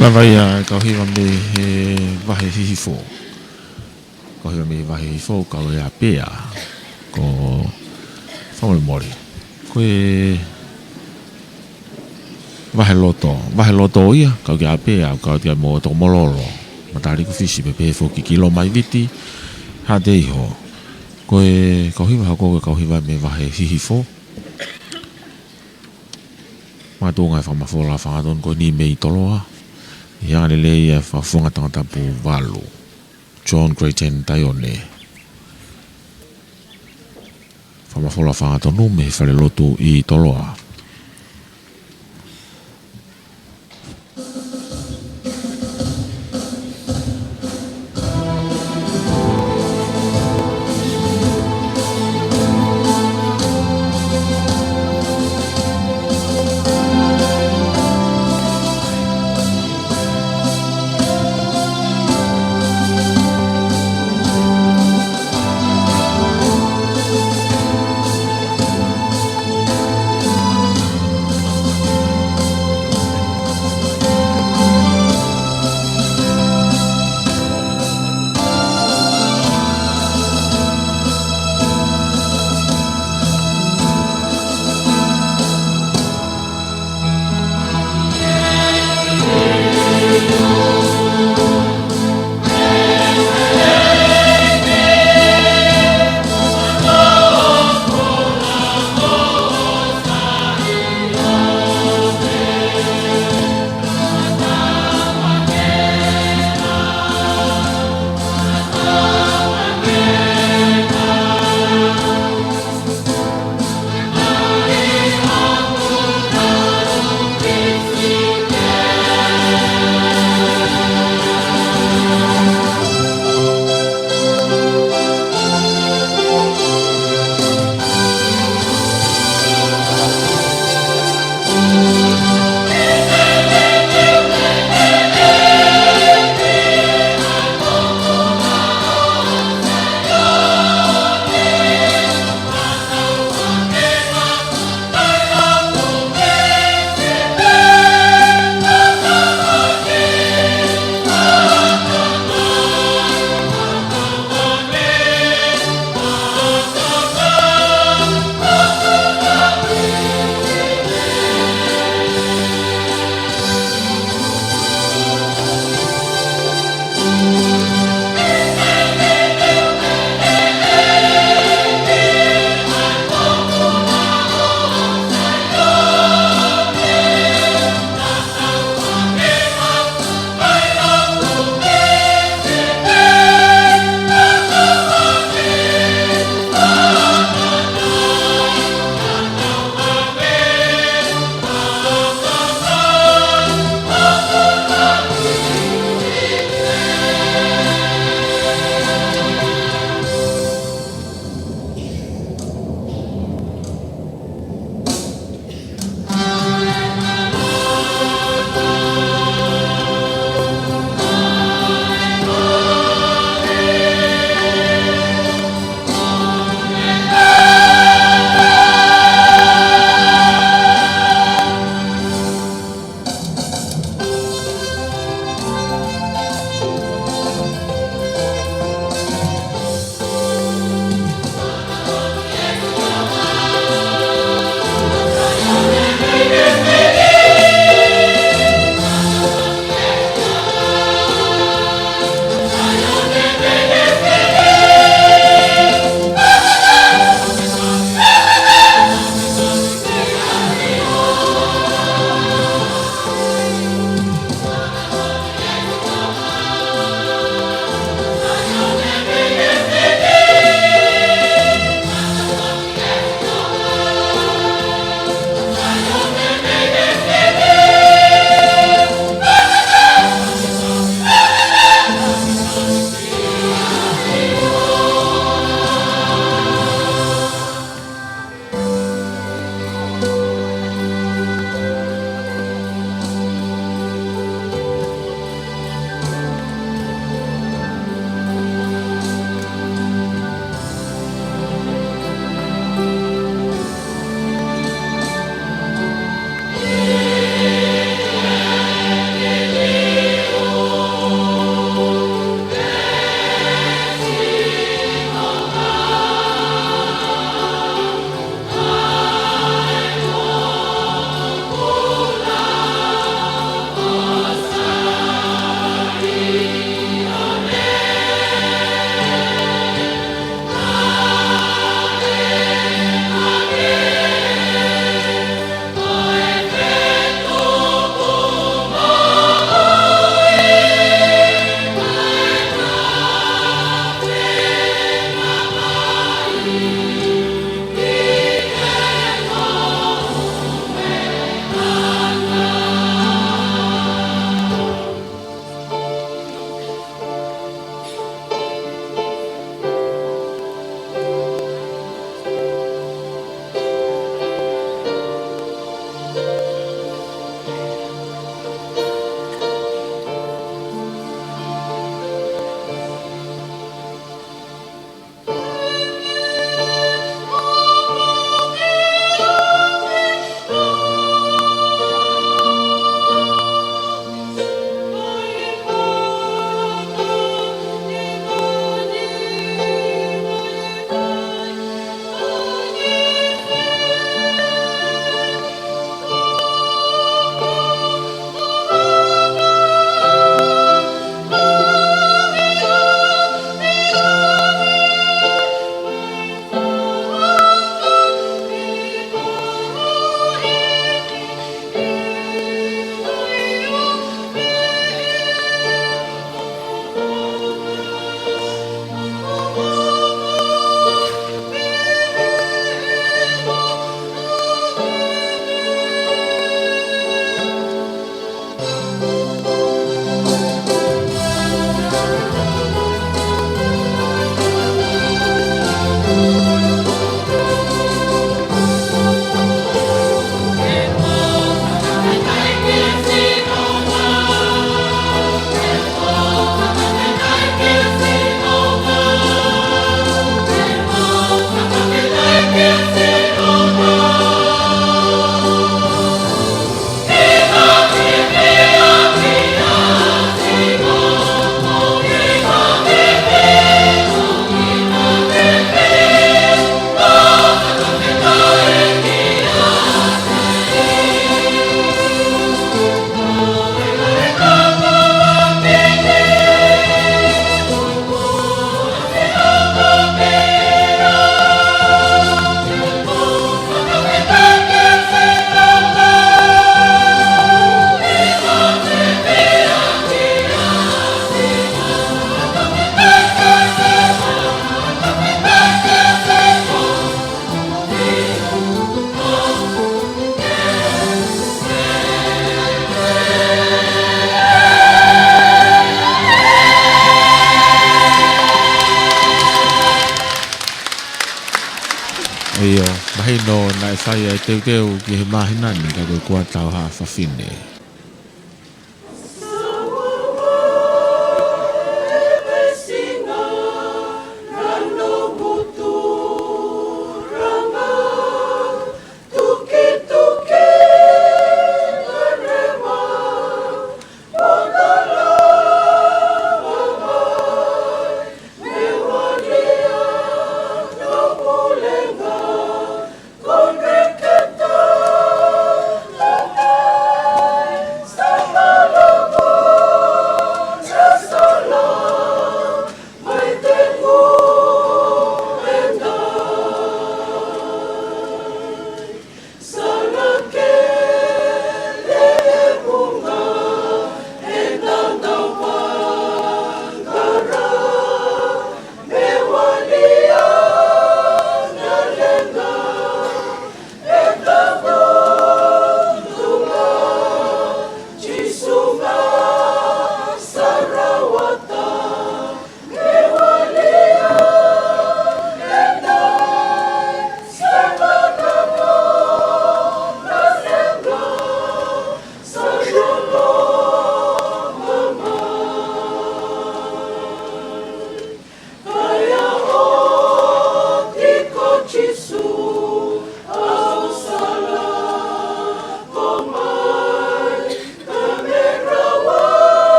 Lava ia e kau hiva mei he vahe Hihifo. Kau hiva mei he vahe Hihifo, kau ʻi ai pē ʻa ko Fakamolemole. Ko e vahe loto, vahe loto ia, kau ki ai pē ʻa, kau ki ai mo Tokomololo. Mataliku Fisi pē pehē foki ki Loma ʻi Viti, Haʻateiho. Ko e kau hiva hoko ko e kau hiva mei he vahe Hihifo. Makatuʻunga e fakamafola fakahangatonu ko eni mei Toloa. ʻI he anga lelei e fakafofonga Tongatapu valu, John Creighton Taione. Fakamafola fakahangatonu mei he falelotu ʻi Toloa. ʻIo, mahino naʻe fai ʻa e teuteu ki he māhina ni ka ko e kuata ʻo Haʻa Fafine.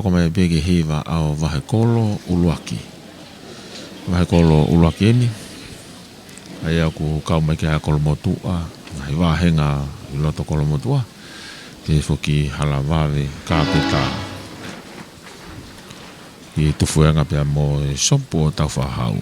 Hoko mai pē ki he hiva ʻa e vahekolo ʻuluaki. Vahekolo ʻuluaki eni. ʻA ia ʻoku kau mai ki ai ʻa Kolomotuʻa, ngaahi vāhenga ʻi loto Kolomotuʻa, pehē foki Halavave, Kāpeta. Kiʻi tufuenga pea mo e Sopu ʻo Taufaʻāhau.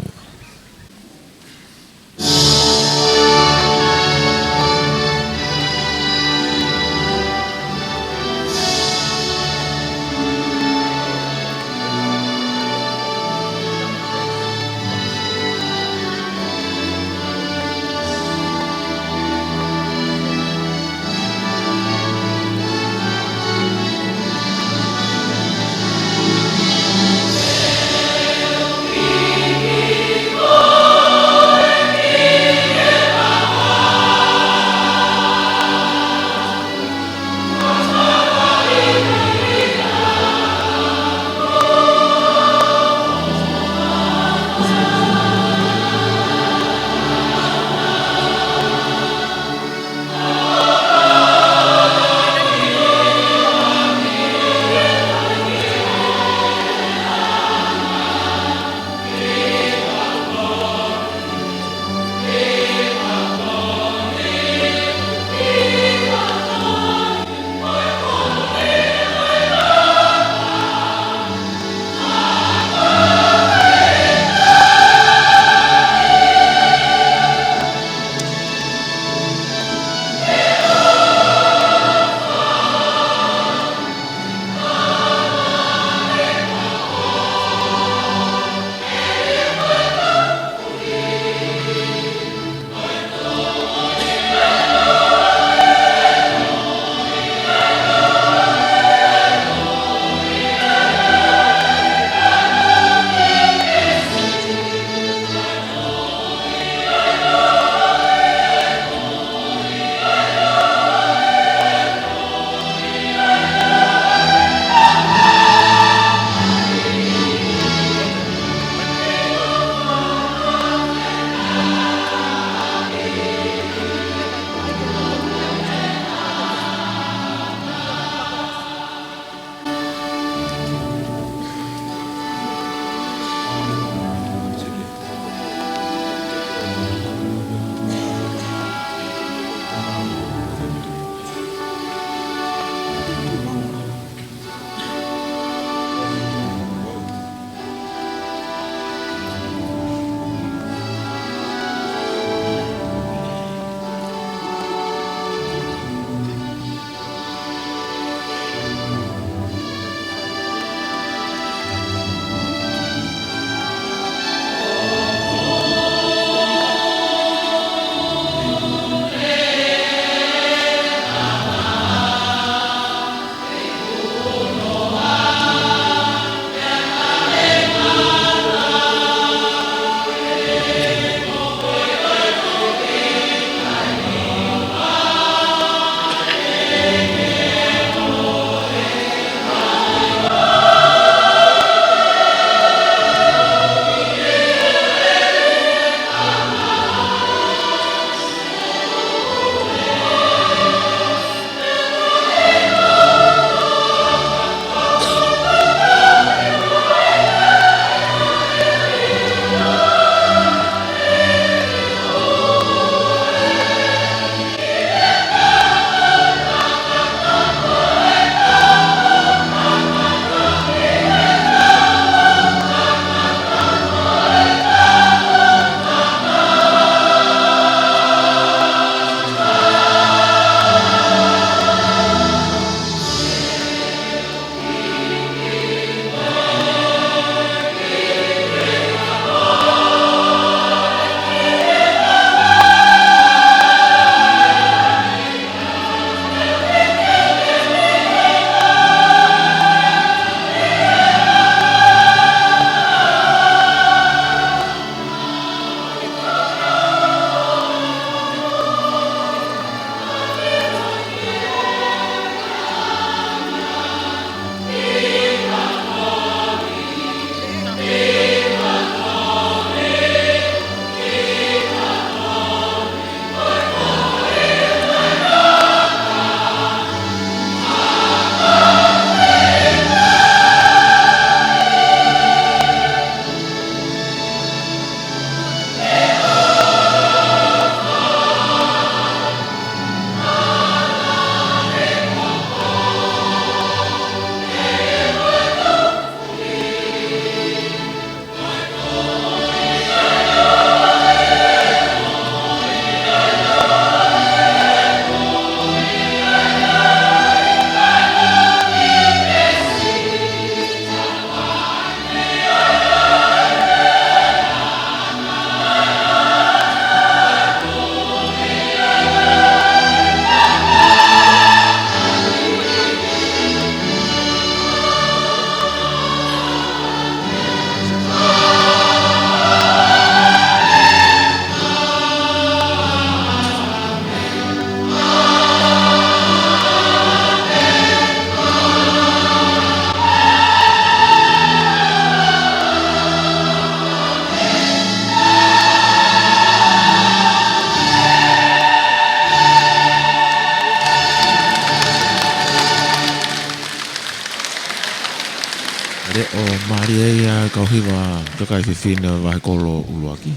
Leʻo mālie ia, kau hiva kakai fefine ʻo e vahe kolo ʻuluaki.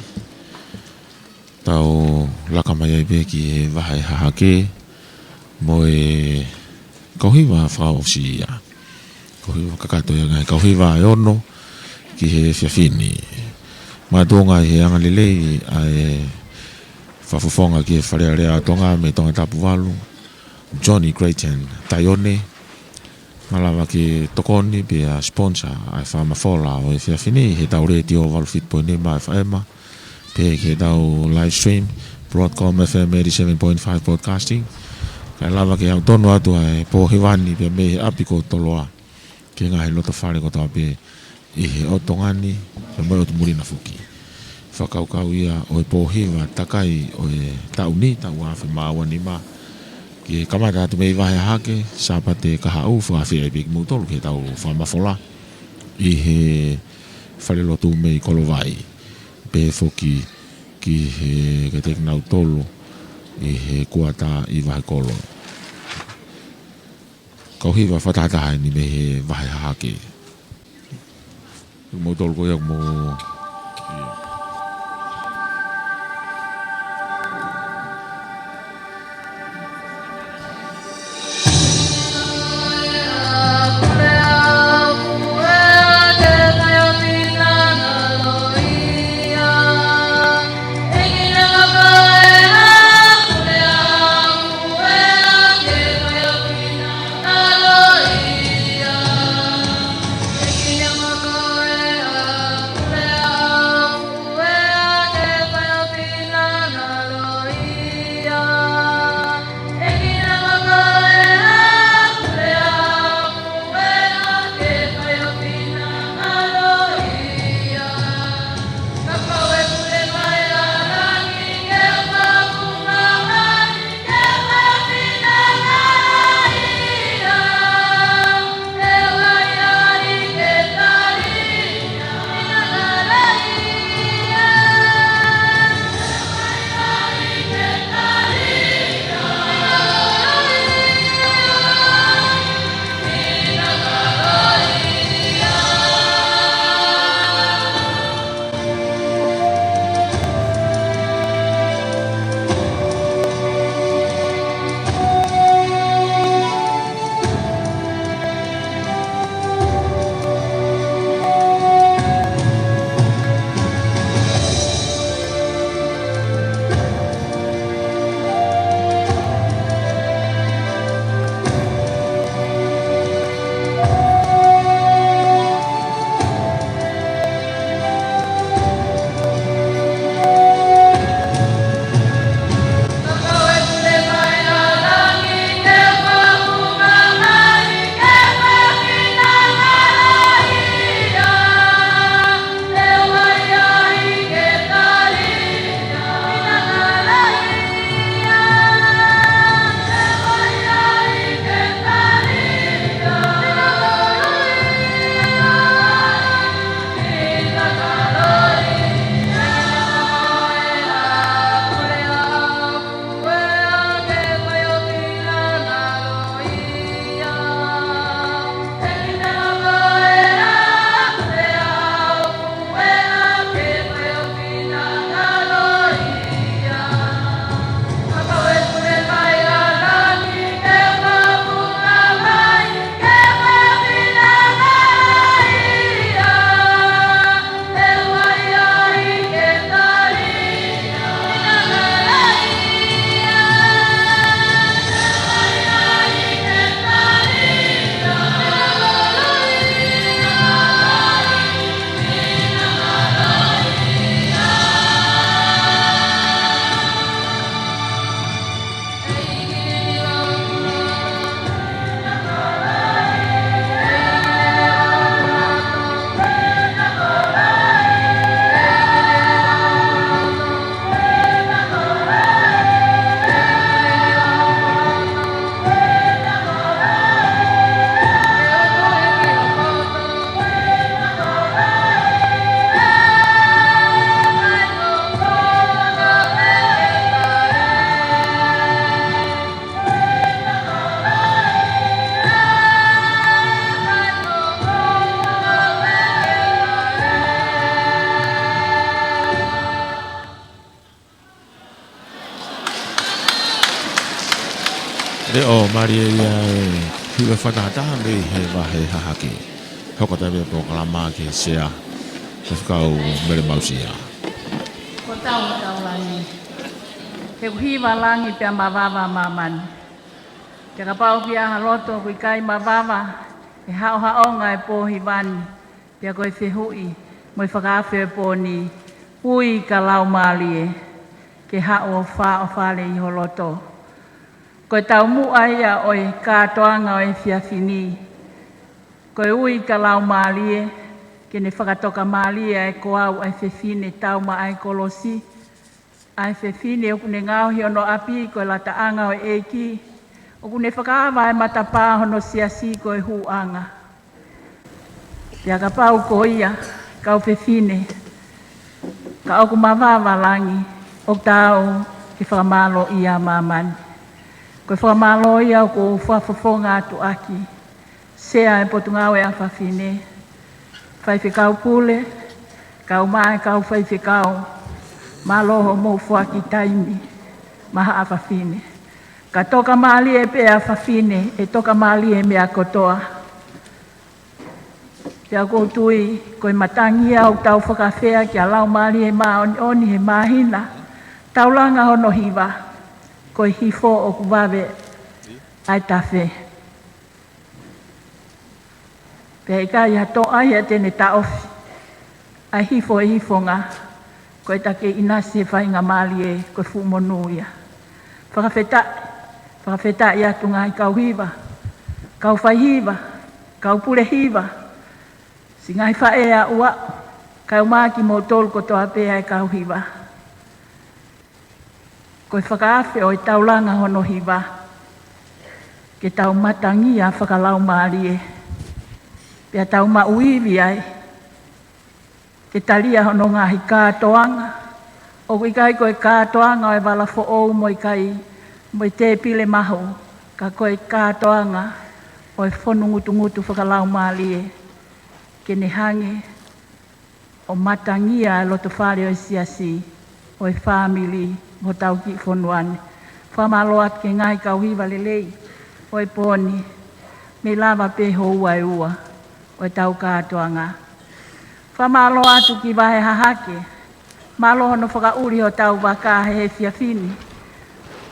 Tau laka mai ai pē ki he vahe hahake mo e kau hiva fakaʻosi ia. Kau hiva kakato ia, ngaahi kau hiva ʻe ono ki he efiafi ni. Makatuʻunga ʻi he angalelei ʻa e fakafofonga ki he Fale Alea ʻo Tonga mei Tongatapu valu, Johnny Creighton Taione, malava ke tokoni pea sponsor ʻa e fakamafola ʻo e efiafi ni ʻi heʻetau letiō valu fitu poini nima F M, pea ki heʻetau live stream, Broadcom F M eighty-seven point five Broadcasting. Kae lava ke aʻu tonu atu ʻa e pō hiva ni pea mei he ʻapi ko Toloa ki he ngaahi loto fale kotoa pē ʻi he ʻotu Tonga ni, pea mo e ʻotu muli na foki. Fakakaukau ia ʻo e pō hiva takai ʻo e taʻu ni, taʻu ua afe mā ua nima, ke kamata atu mei vahe hahake, Sāpate kahaʻu, fakaafeʻi ai pē kimoutolu ki heʻetau fakamafola ʻi he falelotu mei Kolovai, pea foki ki he, kiate kinautolu ʻi he kuata ʻi vahe kolo. Kau hiva fakatahataha eni mei he vahe hahake. Moutolu ko ia mo. ʻE ʻo mālie ia e hiva fakataha mei he vahe Hahake. Hoko atu pē polokalama ki he sea, Faifekau Mele Mausia. Ko tau ʻo tau langi, he ʻoku hiva langi pea mavava māmani. Pea kapau ʻoku ʻi ai ha loto ʻoku ʻikai mavava he haʻohaʻonga e pō hiva ni, pea ko e fehuʻi mo e fakaafe ʻo e pō ni, ui ka laumālie ke haʻu ʻo fāʻofale ʻi ho loto. Ko e taumuʻa ia ʻo e kātoanga ʻo e efiafi ni. Ko e ui ka laumālie ke ne fakatokamālie ʻa e koau ʻa e fefine tau maʻa e kolosi, ʻa e fefine ʻoku ne ngaohi hono ʻapi ko e lataʻanga ʻo e ʻEiki, ʻoku ne fakaava e matapā hono siasi ko e hūʻanga. Pea kapau ko ia, kau fefine, ka ʻoku mavava langi, ʻoku taau ke fakamālōʻia ʻa māmani. Ko e fakamālō ia ʻoku ou fakafofonga atu ʻaki, Sea e Potungāue ʻa Fafine, Faifekau Pule, kau mai kau faifekau, mālō hoʻomou foaki taimi maʻa Haʻa Fafine. Ka tokamālie pē ʻa Fafine, ʻe tokamālie e meʻa kotoa. Pea ʻoku ou tui, ko e matangi ia ʻoku tau fakafeʻao ki he Laumālie Māʻoniʻoni he māhina, tau langa hono hiva, ko e hifo ʻoku vave ʻa e tafe. Pea ʻikai ha toʻa ia te ne taʻofi ʻa e hifo ʻe hifonga, ko e takeʻi nasi he faingamālie ko e fuʻu monū ia. Fakafetaʻi, fakafetaʻi atu ngaahi kau hiva, kau faihiva, kau pule hiva, siʻi ngaahi faʻē ʻa ʻUa, kae ʻumaʻā kimoutolu kotoa pē ʻa e kau hiva. Ko e fakaafe ʻo e tau langa hono hiva, ke tau matangia fakalaumālie, pea tau maʻu ivi ai, ke talia hono ngaahi kātoanga, ʻoku ʻikai ko e kātoanga ʻo e vala foʻou mo e kai, mo e tēpile mahu, ka ko e kātoanga ʻo e fonu ngutungutu fakalaumālie, ke ne hangē ʻo matangia e loto fale ʻo e siasi, ʻo e fāmili, mo hotau kiʻi fonua ni. Fakamālō atu ki he ngaahi kau hiva lelei ʻo e pō ni, mei lava pē houa ʻe ua ʻo e tau kātoanga. Fakamālō atu ki Vahe Hahake, mālō hono fakaʻuli hotau vaka he efiafi ni.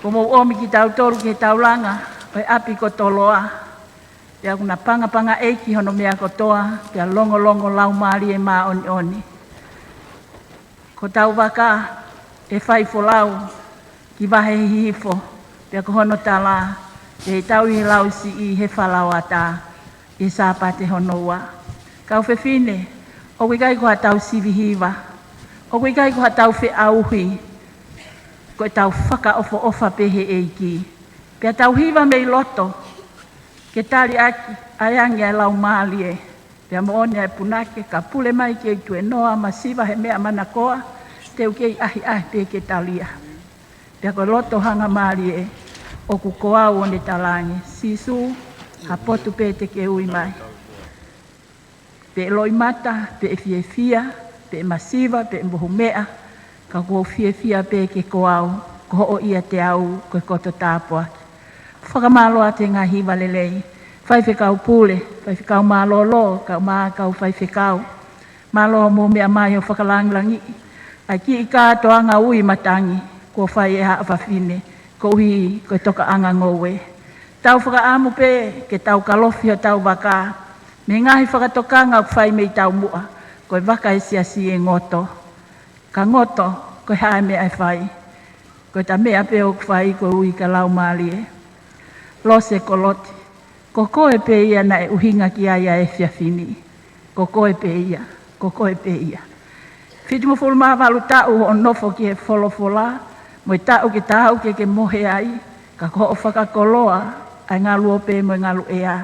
Kuo mou ʻomi kitautolu ki he tau langa ʻo e ʻapi ko Toloa. Pea ʻoku na pangapangaʻi ʻaki hono meʻa kotoa, pea longolongo Laumālie Māʻoniʻoni. Ko hotau vaka ʻe fai folau ki Vahe Hihifo, pea ko hono tala, ʻe tau ʻi he lausiʻi he falaoata ʻi he Sāpate hono ua. Kau fefine, ʻoku ʻikai ko haʻatau sivi hiva, ʻoku ʻikai ko haʻatau feʻauhi, ko ʻetau fakaʻofoʻofa pē he ʻEiki. Pea tau hiva mei loto, ke tali ʻaki ʻa e angi ʻa e Laumālie. Pea moʻoni ʻa e punake, ka pule mai ke u tuenoa, masiva he meʻa manakoa, te u kei ʻahiʻahi pē ke talia. Pea ko e loto hangamālie, ʻoku koau ʻo ne talaange, Sīsū, ha potu pē te ke ui mai. Pe ʻe loʻimata, pe ʻe fiefia, pe ʻe masiva, pe ʻe mohu meʻa, ka ʻoku ou fiefia pē ke koau, ko hoʻo ʻiate au, ko e koto tāpuaki. Fakamālō atu he ngaahi hiva lelei, Faifekau Pule, Faifekau mālōlō, kau mā kau faifekau. Mālō hoʻomou meʻa mai ʻo fakalangilangiʻi ʻa e kiʻi kātoanga ui matangi kuo fai ʻe Haʻa Fafine, koeʻuhi ko e tokaʻanga ngoue. Tau fakaʻamu pē ke tau kalofi hotau vaka mei he ngaahi fakatokanga ʻoku fai mei taumuʻa, ko e vaka ʻa e siasi ʻe ngoto. Ka ngoto, ko e hā e meʻa ʻe fai? Ko ʻeta meʻa pē ʻoku fai ko e ui ka laumālie. Lose Koloti, ko koe pē ia naʻe ʻuhinga ki ai ʻa e efiafi ni. Ko koe pē ia, ko koe pē ia. Fitu mo fulu mā valu taʻu hoʻo nofo ki he folofola, mo e taʻu ke taau ke ke mohe ai, ka ko hoʻo fakakoloa ʻa e ngalu ope mo e ngalu ʻea,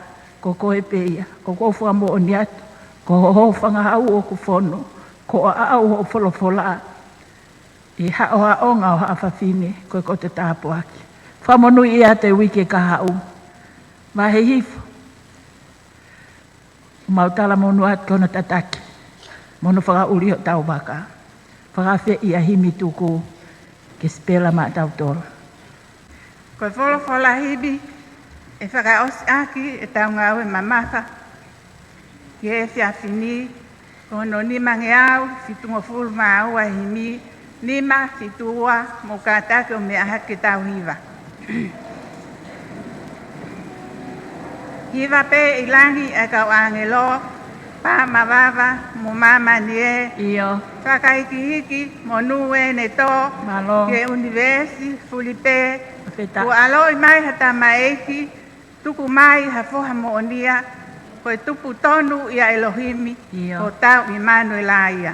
ko koe pē ia. ʻOku ou fakamoʻoni atu, ko hoʻo fanga hau ʻoku fonu, ko e ʻaʻau hoʻo folofola, ʻi he haʻohaʻonga ʻo Haʻa Fafine, ko e koto tāpuaki. Fakamonūʻia atu e uike kahaʻu. Vahe Hihifo, mau talamonū atu ki hono tataki mo hono fakaʻuli hotau vaka. Fakaafeʻi ʻa e himi tuku ke sipela maʻatautolu. Ko e folofola himi, ʻE fakaʻosi ʻaki ʻetau ngāue mamafa ki he efiafi ni, ko hono nimangeau fitungofulu mā ua himi, nima fitu ua, mou kātaki ʻo meʻa hake ke tau hiva. Hiva pē ʻi langi ʻa e kau ʻāngelo, pā mavava mo māmani ē. ʻIo. Fakahikihiki mo nū ʻene tō. Mālō. Ki he ʻunivēsi, fuli pē. Fakafetaʻi. Kuo ʻaloʻi mai ha tamaiki, tuku mai ha foha moʻonia, ko e tupu tonu ia ʻa ʻElohimi, ʻIo. Ko hotau ʻImanuela ia.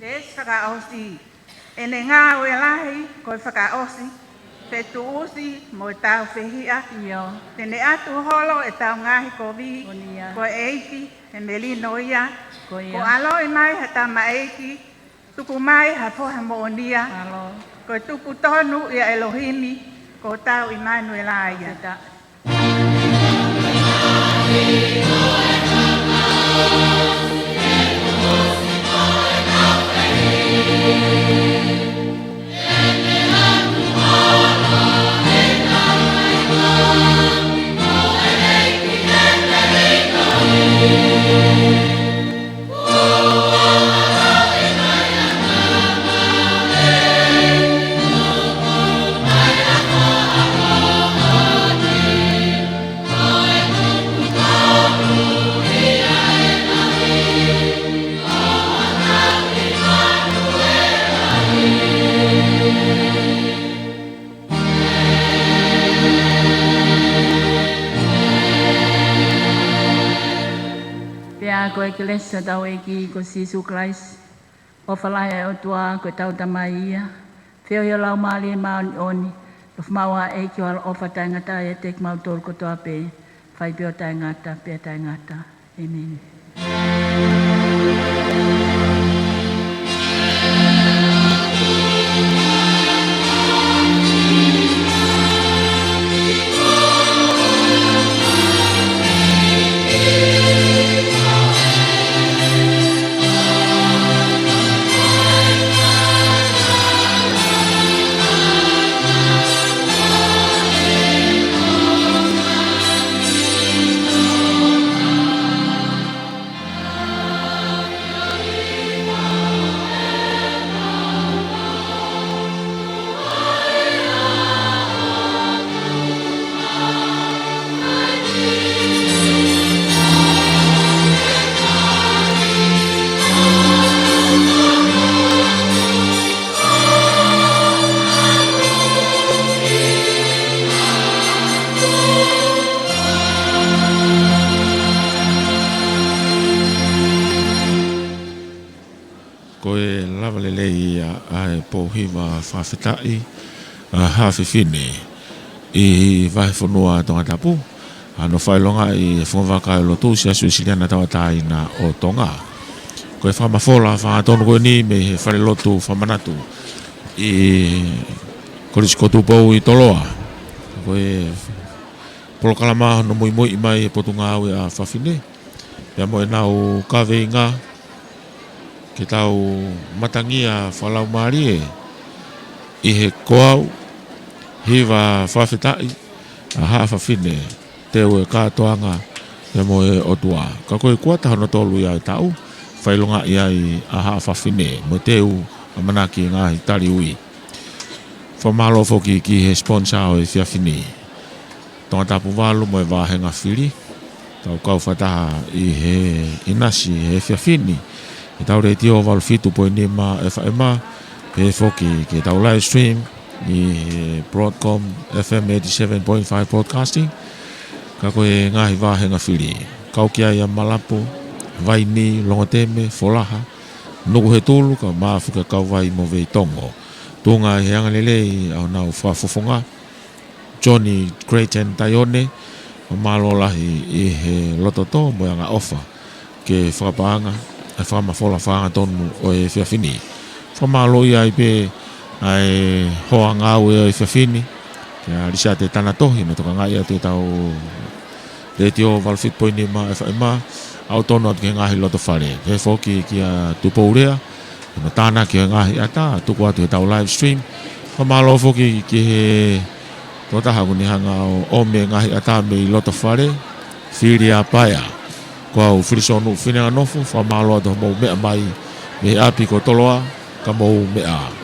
Veesi fakaʻosi. ʻEne ngāue lahi ko e fakaʻosi, fetuʻusi mo e tāufehiʻa. ʻIo. Te ne ʻatu holo ʻetau ngaahi kovi. Moʻoni ia. Ko e ʻEiki he melino ia. Ko ia. Kuo ʻaloʻi mai ha tamaiki, tuku mai ha foha moʻonia. Mālō. Ko e tupu tonu ia ʻa ʻElohimi, ko hotau ʻImanuela ia. Fakafetaʻi. Pea ko e kelesi ʻa hotau ʻEiki ko Sīsū Kalaisi, ʻofa lahi ʻa e ʻOtua ko ʻetau Tamai ia, feohi ʻa e Laumālie Māʻoniʻoni, ʻofa maʻu ʻa e ʻEiki ʻo ʻaloʻofa taʻengata ʻiate kimautolu kotoa pē, fai pē ʻo taʻengata pea taʻengata. ʻĒmeni. Ko e lava lelei ia ʻa e pou hiva fakafetaʻi ʻa Haʻa Fefine ʻi Vahefonua Tongatapu, ʻa hono fakaʻilongaʻi ʻe he Fungavaka ʻo e Lotu Siasi Uēsiliana Tauʻatāina ʻo Tonga. Ko e fakamafola fakahangatonu ko eni mei he falelotu fakamanatu ʻi Kolisi ko Tupou ʻi Toloa. Ko e polokalama hono muimuiʻi mai e Potungāue ʻa Fafine pea mo ʻenau kaveinga, ke tau matangia fakalaumālie ʻi he ko au, hiva fakafetaʻi ʻa Haʻa Fafine, teu e kātoanga pea mo e ʻOtua. Ka ko e kuata hono tolu ia ʻo e taʻu, fakaʻilongaʻi ai ʻa Haʻa Fafine mo e teu ʻamanaki e ngaahi tali ui. Fakamālō foki ki he sponsor ʻo e efiafi ni, Tongatapu Valu mo e Vāhenga Fili, tau kau fakataha ʻi he ʻinasi he efiafi ni, ʻi heʻetau letiō valu fitu poini nima FM, pehē foki ki heʻetau live stream ʻi he Broadcom F M eighty-seven point five Broadcasting, ka ko e ngaahi vāhenga fili. Kau ki ai ʻa Malapu, Vaini, Longoteme, Folaha, Nukuhetulu, kae ʻumaʻā foki ʻa Kauvai mo Veitongo. Tuʻunga ʻi he angalelei ʻa honau fakafofonga, Johnny Creighton Taione, fakamālō lahi ʻi he lototō mo e angaʻofa ke fakapaʻanga, ʻa e fakamafola fakaangatonu ʻo e efiafi ni. Fakamālō ai pē ʻa e hoa ngāue ʻo e efiafi ni, kia Lisiate Tanatohi, mo e tokangaʻi atu ʻetau Letiō valu fitu poini nima F M, ʻa ʻoku tonu atu ki he ngaahi loto fale. Pehē foki kia Tupou Lea, ʻi hono tānaki ʻo e ngaahi ʻata, tuku atu heʻetau live stream. Fakamālō foki ki he tokotaha ʻoku ne hanga ʻo ʻomi e ngaahi ʻata mei loto fale, Fili ʻa Paea. Ko au Filisonu Fineʻanofo, fakamālō atu hoʻomou meʻa mai mei he ʻapi ko Toloa, ka mou meʻa ā.